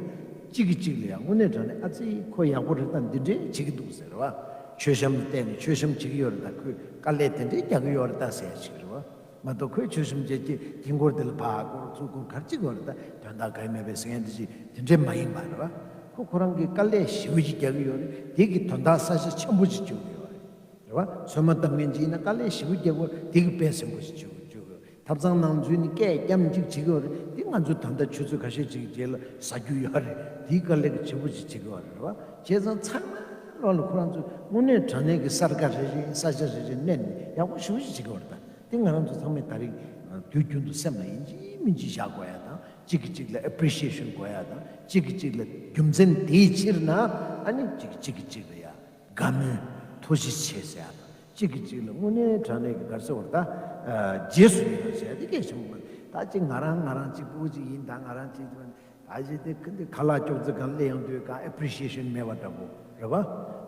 གཅིག་གིས་གཅིག་ལ་ཡ་དངོས་གནས་དྲང་གནས་ཨ་ཙི་ཁོ་ཡག་པོ་རེད། ད་འདི་འདྲས་བྱེད་ཀྱི་འདུག་ཟེར་རེད་བ། མཆོད་བཤམས་ལ་བལྟས་ནས་མཆོད་བཤམས་བྱེད་ཀྱི་ཡོད་རེད་ད། ཁོས་དཀའ་ལས་དེ་འདྲས་རྒྱག་གི་ཡོད་རེད་ད་ཟེར་ཡ་ཞིག་རེད་བ། མ་གཏོགས་ཁོས་མཆོད་བཤམས་བྱས་ཀྱི་དཀྱིལ་འཁོར་དེ་ལ་ཕར་བསྐོར་ཚུར་བསྐོར་ག་རེ་བྱེད་ཀྱི་ཡོད་རེད་ད། དོན་དག་གང་ཡང་མེད་པའི་ཟེར་མཁན་དེ་ཅིག་དེ་འདྲས་མ་ཡིན་པ་རེད་བ། ཁོ་ཁོ་རང་གིས་དཀའ་ལས་ཞེ་པོ་ཅིག་རྒྱག་གི་ཡོད་རེད། དེ་གི་དོན་དག་ས་ཆ་ཆེན་པོ་ཅིག་བྱུང་གི་ཡོད་རེད། རེད་བ། ཚོད་མ་བཏབ་མཁན་ཅིག་ཡིན་ན་དཀའ་ལས་ཞེ་པོ་རྒྱག་གི་ཡོད་རེད། དེ་གི་དཔེ་ཟེན་པོ་ཅིག་བྱུང་གི་ཡོད་རེད། ཐབ་ཚང་ནང་འཛུལ་ནས་སྐད་རྐྱབ་ཅིག་བྱེད་ཀྱི་ཡོད་རེད། དེ་ང་ཚོས་ད་ལྟ་ཆུ་ཚོད་ཁ་ཤས་ཅིག་རྗེས་ལ་ཟ་རྒྱུ་ཡོད་རེད། དེའི་དཀའ་ལས་ཀྱི་ཆེ་པོ་ཅིག་བྱེད་ཀྱི་ཡོད་རེད། རེད་བ། བྱས་ཙང་ཚང་མ་ ལ་ཁོ་རང་ཚོ་དངོས་གནས་དྲང་གནས་ཀྱི་ས་དགའ་རེ་རེ་ས་ཆ་རེ་རེ་གནས་ནས་ཡག་པོ་ཞེ་པོ་ཅིག་བྱེད་ཀྱི་ཡོད་རེད་ད། དེ་ང་རང་ཚོ་ཚང་མས་ད་རེས་དུས་རྒྱུན་དུ་སེམས་ལ་ཡིན་གཅིག་མིན་གཅིག་བཞག་དགོས་ཡ་དང་། གཅིག་གིས་གཅིག་ལ་ཨེ་པི་རི་ཤི་ཡེ་ཤན་དགོས་ཡ་དང་། གཅིག་གིས་གཅིག་ལ་རྒྱུ་མཚན་དེའི་ཕྱིར་ན་ཨ་ནི་གཅིག་གིས་གཅིག་གིས་གཅིག་ལ་ཡ་དགའ་མོས་ཐུགས་རྗེ་ཆེ་ཟེར་ཡ་དང་། གཅིག་གིས་གཅིག་ལ་དངོས་གནས་དྲང་གནས་ཀྱི་ག་རེ་ཟེར་བ་རེད་ད། རྗེས་སུ་ཡི་རང་ཟེར་ཡ་དེ་གལ་ཆེན་པོ་མ་རེད་ད། གཅིག་ང་རང་ང་རང་གཅིག་པུ་གཅིག་ཡིན་ད། ང་རང་གཅིག་ད་ཅིག་དེ་ཁ་ལག་ཅོག་ཙེ་སྒང་སླེབས་ཡོང་དུས་གང་ཨེ་པི་རི་ཤི་ཡེ་ཤན་མེད་པ་འདྲ་པོ་རེད་བ།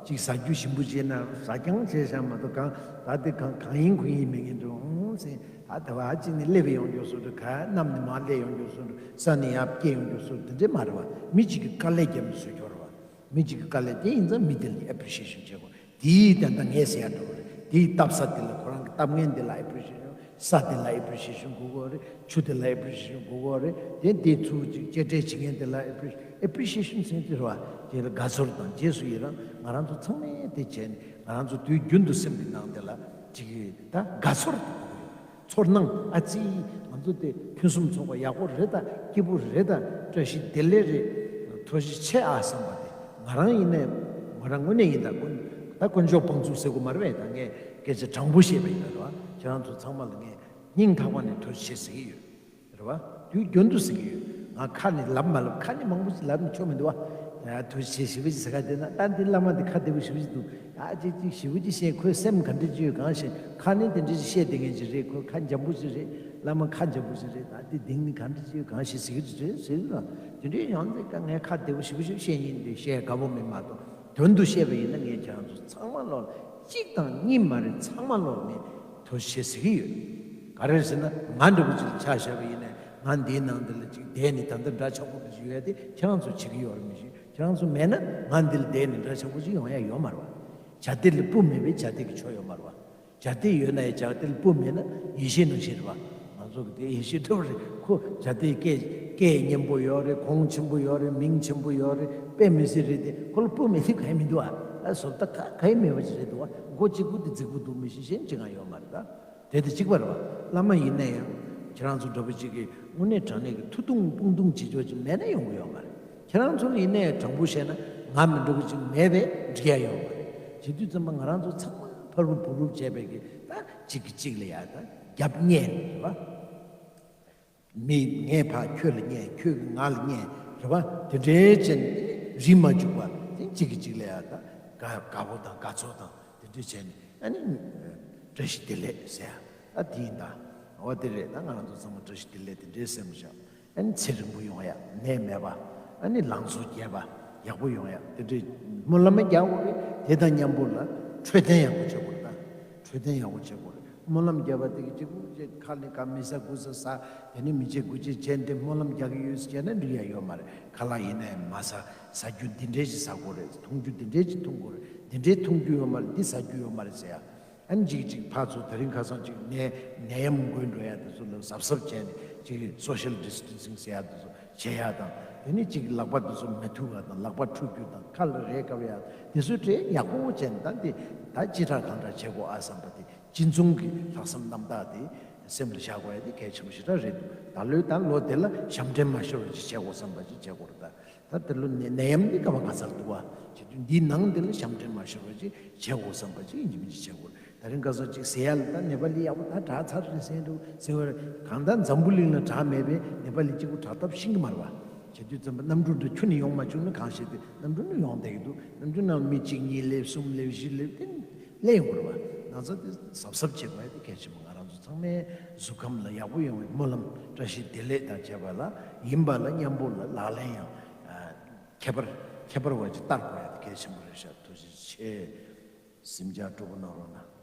གཅིག་ཟ་རྒྱུ་ཞིམ་པོ་བྱས་ན་ཟ་རྐྱང་བྱས་བཞག་མ་གཏོགས་གང་ད་དེ་གང་གང་ཡིན་གུ་ཡིན་མེད་མཁན་འདུག་ཨང་ཟེར། ད་དེ་བ་གཅིག་ནས་སླེབས་ཡོང་རྒྱུ་བཟོ་འདྲ། ག་གནམ་ནས་མར་སླེབས་ཡོང་རྒྱུ་བཟོ་འདྲ། ས་ནས་ཡར་སྐྱེས་ཡོང་རྒྱུ་བཟོ་འདྲ་དེ་འདྲས་མ་རེད་བ། མི་གཅིག་གིས་དཀའ་ལས་བརྒྱབ་ནས་བཟོས་ཀྱི་ཡོད་རེད་བ། མི་གཅིག་གིས་དཀའ་ལས་དེ་ཡིན་ཙང་མི་དེ་ལ་ཨེ་པི་རི་ཤི་ཡེ་ཤན་བྱེད་དགོས། དེའི་ད་ལྟ་ངས་ཟེར་ཡ་འགྲོ་གི་རེད། དེའི་བཏབ་ས་དེ་ལ་ཁོ་རང་གི་བཏབ་མཁན་དེ་ལ་ཨེ་པི་རི་ཤི་ཡེ་ཤན། ས་དེ་ལ་ཨེ་པི་རི་ཤི་ཡེ་ཤན་དགོས་ཀྱི་ཡོད་རེད། ཆུ་དེ་ལ་ཨེ་པི་རི་ཤི་ཡེ་ཤན་དགོས་ཀྱི་ཡོད་རེད། དེ་དེ་ཚུར་ཅིག་གཅེས་སྤྲས་བྱེད་མཁན་དེ་ལ་ཨེ་པི་རི་ཨེ་པི་རི་ཤི་ཡེ་ཤན་ཟེར་དེ་རེད་བ། དེ་ལ་དགའ་ཚོར་དང་རྗེས་སུ་ཡི་རང་ང་རང་ཚོ་ཚང་མས་དེ་བྱས་ནས་ང་རང་ཚོ་དུས་རྒྱུན་དུ་སེམས་ཀྱི་ནང་དེ་ལ་ཅིག་ད་དགའ་ཚོར་དང་། ཚོར་སྣང་། ཨ་ཙི། ང་ཚོ་དེ་ཕུན་སུམ་ཚོགས་པ་ཡག་པོ་རེད་ད། སྐྱིད་པོ་རེད་ད། བཀྲ་ཤིས་བདེ་ལེགས་རེད། ཐུགས་རྗེ་ཆེ་ཨ་བསམ་པ་དེ་ང་རང་ཡིན་ནའི་ང་རང་དངོས་གནས་ཡིན་ད། དཀོན་ད་དཀོན་མཆོག་དཔང་བཙུགས་ཟེར་དགོས་མ་རེད་པས། ད་ངས་སྐད་ཆ་དྲང་པོ་བཤད་པ་ཡིན་ན་རེད་བ། ཁྱེད་རང་ཚོ་ཚང་མ་ལ་ངས་སྙིང་ཐག་པ་ནས་ཐུགས་རྗེ་ཆེ་ཟེར་གྱི་ཡོད་རེད་བ། དུས་རྒྱུན་དུ་ཟེར་གྱི་ཡོད། ང་ཁ་ནས་ལབ་མ་ལབ། ཁ་ནས་མང་པོ་ཞིག་ལབ་ནས་ཆོག་མི་འདུག་བ། ཡ་ཐུགས་རྗེ་ཆེ་ཞེ་པོ་ཅིག་ཟེར་ག་བསྡད་ན། ད་འདི་བླ་མ་འདི་ཁ་བདེ་པོ་ཞེ་པོ་ཅིག་འདུག་ཨ་ཅིག་ཅིག་ཞེ་པོ་ཅིག་བཤད། ཁོའི་སེམས་ག་འདྲ་ཅིག་ཡོད་གང་ཤེས། ཁ་ནས་དེ་འདྲ་ཅིག་བཤད་བསྡད་མཁན་ཅིག་རེད། ཁོ་ཁ་འཇམ་པོ་ཅིག་རེད། བླ་མ་ཁ་འཇམ་པོ་ཅིག་རེད། ད་འདི་གཏིང་ནས་ག་འདྲ་ཅིག་ཡོད་གང་ཤེས་ཟེར་གྱི་རེད་ཟེར་གྱི་རེད། དེ་འདྲའི་ཡང་ཚེ་ཀ་ངས་ཁ་བདེ་པོ་ཞེ་པོ་ཞིག་བཤད་ཉིན་དེ་བཤད་དགའ་པོ་མེད་མ་གཏོགས། དོན་དུ་བཤད་པ་ཡིན་ན་ངས་ཁྱེད་རང་ཚོ་ཚང་མ་ལོག་གཅིག་དང་གཉིས་མ་རེད། ཚང་མ་ལོག་ནས་ཐུགས་རྗེ་ཆེ་ཟེར་གྱི་ཡོད། ག་རེ་ཟེར་ན་ང་འདྲ་པོ་ཅིག་ལ་ཆ་བཞག་པ་ཡིན་ན། ང་འདིའི་ནང་འདི་ལ་ཅིག་བསྡད་ནས་ད་ལྟ་འདྲ་ཆགས་པོ་ཅིག་ཡོད་ཡ་དེ་ཁྱེད་རང་ཚོ་བྱེད་ཀྱི་ཡོད་རེད་མི་ཤེས། ཁྱེད་རང་ཚོ་མེད་ན་ང་འདི་ལ་བསྡད་ནས་འདྲ་ཆགས་པོ་ཅིག་ཡོང་ཡ་ཡོད་མ་རེད་བ། བྱ་དེ་ལ་སྤུ་མེད་པའི་བྱ་དེ་གི་ཆོ་ཡོད་མ་རེད་བ། བྱ་དེ་ཡོད་ན་ཡང་བྱ་དེ་ལ་སྤུ་མེད་ན་ཡེ་ཤེས་ནང་བཞིན་རེད་བ། ང་ཚོ་གི་དེ་ཡེ་ཤེས་འདྲ་པོ་རེད། ཁོ་བྱ་དེ་སྐད་སྐད་སྙན་པོ་ཡོད་རེད། གོང་ཆེན་པོ་ཡོད་རེད། མིང་ཆེན་པོ་ཡོད་རེད། དཔེ་མི་སྲིད་རེད་དེ། ཁོ་ལ་སྤུ་མེད་དུས་གང་ཡང་མི་འདུག་ཨ། ཨ་བཟོ་ལྟ་ག་གང་ཡང་མེད་པ་ཅིག་རེད་འདུག་བ། མགོ་གཅིག་པུ་དེ་རྫིག་པོ་འདུག་མི་ཤེས། གཞན་ཅི་གང་ཡོད་མ་རེད་ད། དེ་དེ་གཅིག་པ་རེད་བ། བླ་མ་ཡིན་ན་ཡང་ཁྱེད་རང་ཚོ་འདྲ་པོ་གཅིག་གིས་དངོས་གནས་དྲང་གནས་ཀྱི་ཐུགས་དུང་དཔུང་དུང་བྱེད་ཆོག་ཅིག་མེད་ན་ཡོང་གི་ཡོད་མ་རེད། ཁྱེད་རང་ཚོ་ལ་ཡིན་ན་ཡང་དྲང་པོ་བཤད་ན་ང་མི་འདྲ་པོ་ཅིག་མེད་པས་འགྲིག་ཡ་ཡོད་མ་རེད། བྱེད་དུས་ཙམ་པ་ང་རང་ཚོ་ཚང་མ་ཕར་བུ་བུ་རུབ་བྱས་པའི་གི་ད་གཅིག་གིས་གཅིག་ལ་ཡ་ད་རྒྱབ་བརྙས་རེད་བ། མི་ངས་ཕར་ཁྱོད་ལ་བརྙས། ཁྱོད་ཀྱིས་ང་ལ་བརྙས་རེད་བ། དེ་འདྲའི་བྱས་ནས་རིག་མ་བཅུག་པ་དེ་གཅིག་གིས་གཅིག་ལ་ཡ་ད་དགའ་དགའ་པོ་དང་དགའ་ཚོར་དང་དེ་འདྲ་བྱས་ནས། ཨ་ནི་བཀྲ་ཤིས་བདེ་ལེགས་ཟེར་ཡ་ད་དེ་ཡིན་ད། འོ་དེ་རེད། ད་ང་རང་ཚོ་ཚང་མ་བཀྲ་ཤིས་བདེ་ལེགས་དེ་འདྲའི་སེམས་བཞག་ཨ་ནི་ཚེ་རིང་པོ་ཡོང་ཡ། ནད་མེད་པ། ཨ་ནི་ལང་ཚོ་རྒྱས་པ། ཡག་པོ་ཡོང་ཡ་དེ་འདྲའི་སྨོན་ལམ་རྒྱག་དགོས་རེད། དེ་དང་མཉམ་པོ་ལ་འཕྲོད་བསྟེན་ཡག་པོ་བྱེད་དགོས་རེད་ད། འཕྲོད་བསྟེན་ཡག་པོ་བྱེད་དགོས་རེད། སྨོན་ལམ་རྒྱབ་པ་དེ་གི་གཅིག་པུ་བྱས་ཁ་ནས་ཀ་མི་ཟ་དགུ་ཟ་ཟ། དེ་ནས་མི་བྱེད་དགུ་བྱེད་བྱས་འདི་སྨོན་ལམ་རྒྱག་གི་ཡོད་ཟེར་བྱས་ན་འགྲིག་ཡ་ཡོད་མ་རེད། ཁ་ལག་ཡིན་ན་ཡང་མ་ཟ། ཟ་རྒྱུ་འདི་འདྲས་ཞིག་ཟ་དགོས་རེད། འཐུང་རྒྱུ་འདི་འདྲས་ཞིག་འཐུང་དགོས་རེད། འདི་འདྲས་འཐུང་རྒྱུ་ཡོད་མ་རེད། འདི་ཟ་རྒྱུ་ཡོད་མ་རེད་ཟེར་ཡ། ཨ་ནི་གཅིག་གཅིག་ཕར་ཚུར་དེ་རིང་ཁ་སང་གཅིག་ནད་ནད་ཡམས་འགོས་འགྲོ་ཡ་དེ་ཚོ་ལ་གཟབ་གཟབ་བྱས་ནས་གཅིག་སོ་ཤལ་ཌི་སི་ཊན་སིང་ཟེར་ཡ་དེ་ཚོ་བྱེད་ཡ་དང་། དེ་ནས་གཅིག་ལག་པ་དེ་ཚོ་མི་ཐུག་པ་དང་། ལག་པ་འཁྲུ་རྒྱུ་དང་། ཁ་ལ་རས་བཀབ་ཡ་དེ་ཚོའི་གྲས་ཡག་པོ་བྱས་ནས། ད་འདི་ད་ཅི་དྲག་གང་དྲག་བྱེད་དགོས་ཨ་བསམ་པ་དེ། སྤྱི་མཚུངས་ཀྱི་ལྷག་བསམ་རྣམ་དག་དེ་སེམས་ལ་བཞག་དགོས་ཡ་དེ་གལ་ཆེན་པོ་ཞེ་དྲག་རེད་འདུག་ད་ལོའི་ད་ལོ་དེ་ལ་ཞབས་འདྲེན་མ་ཤོར་བ་ཅིག་བྱེད་དགོས་བསམ་པ་ཅིག་བྱེད་དགོས་རེད་ད། ད་དེ་ལོ་ནད་ནད་ཡམས་འདི་སྐབས་ང་ཚར་འདུག་བ། བྱེད་དུས་འདིའི་ནང་འདི་ལ་ཞབས་འདྲེན་མ་ཤོར་བ་ཅིག་བྱེད་དགོས་བསམ་པ་ཅིག་ཡིན་གཅིག་མིན་གཅིག་བྱེད་དགོས་རེད། ད་རིང་ཁ་སང་ཅིག་ཟེར་ཡ་ལ་ད་ནེ་པ་ལི་ཡག་པོ་ད་དྲག་ཚར་རེད་ཟེར་འདུག་ཟེར་བ་རེད། གང་ལྟར་འཛམ་བུ་གླིང་ལ་དྲག་མེད་པའི་ནེ་པ་ལི་གཅིག་པུ་དྲག་སྟབས་ཤེས་ཀྱི་མ་རེད་བ། བྱེད་དུས་ཙམ་པ་གནམ་གྲུ་འདྲ་ཁྱོན་ནས་ཡོང་མ་བཅུག་ན་གང་ཤེས་ཏེ། གནམ་གྲུ་ནི་ཡོང་བསྡད་ཀྱི་འདུག་གནམ་གྲུ་ནང་མི་གཅིག་གཉིས་སླེབས། གསུམ་སླེབས། བཞི་སླེབས། དེ་སླེབས་ཡོང་གི་རེད་བ། ན་ཚ་དེ་གཟབ་གཟབ་བྱེད་དགོས་ཡ་དེ་གལ་ཆེན་པོ། ང་རང་ཚོ་ཚང་མའི་གཟུགས་ཁམས་ལ་ཡག་པོ་ཡོང་བའི་སྨོན་ལམ། བཀྲ་ཤིས་བདེ་ལེགས་དང་བཅས་པ་ལ་ཡིན་པ་ལ་མཉམ་པོ་ལ་ལག་ལེན་ཡང་ཨ་ཁྱད་པར་ཁྱད་པར་བ་ཅིག་བསྟར་དགོས་ཡ་དེ་གལ་ཆེན་པོ་རེད་ཤག་ཐུགས་རྗེ་ཆེ། གཟིམ་འཇག་སྤྲོ་པོ་གནང་རོགས་གནང་།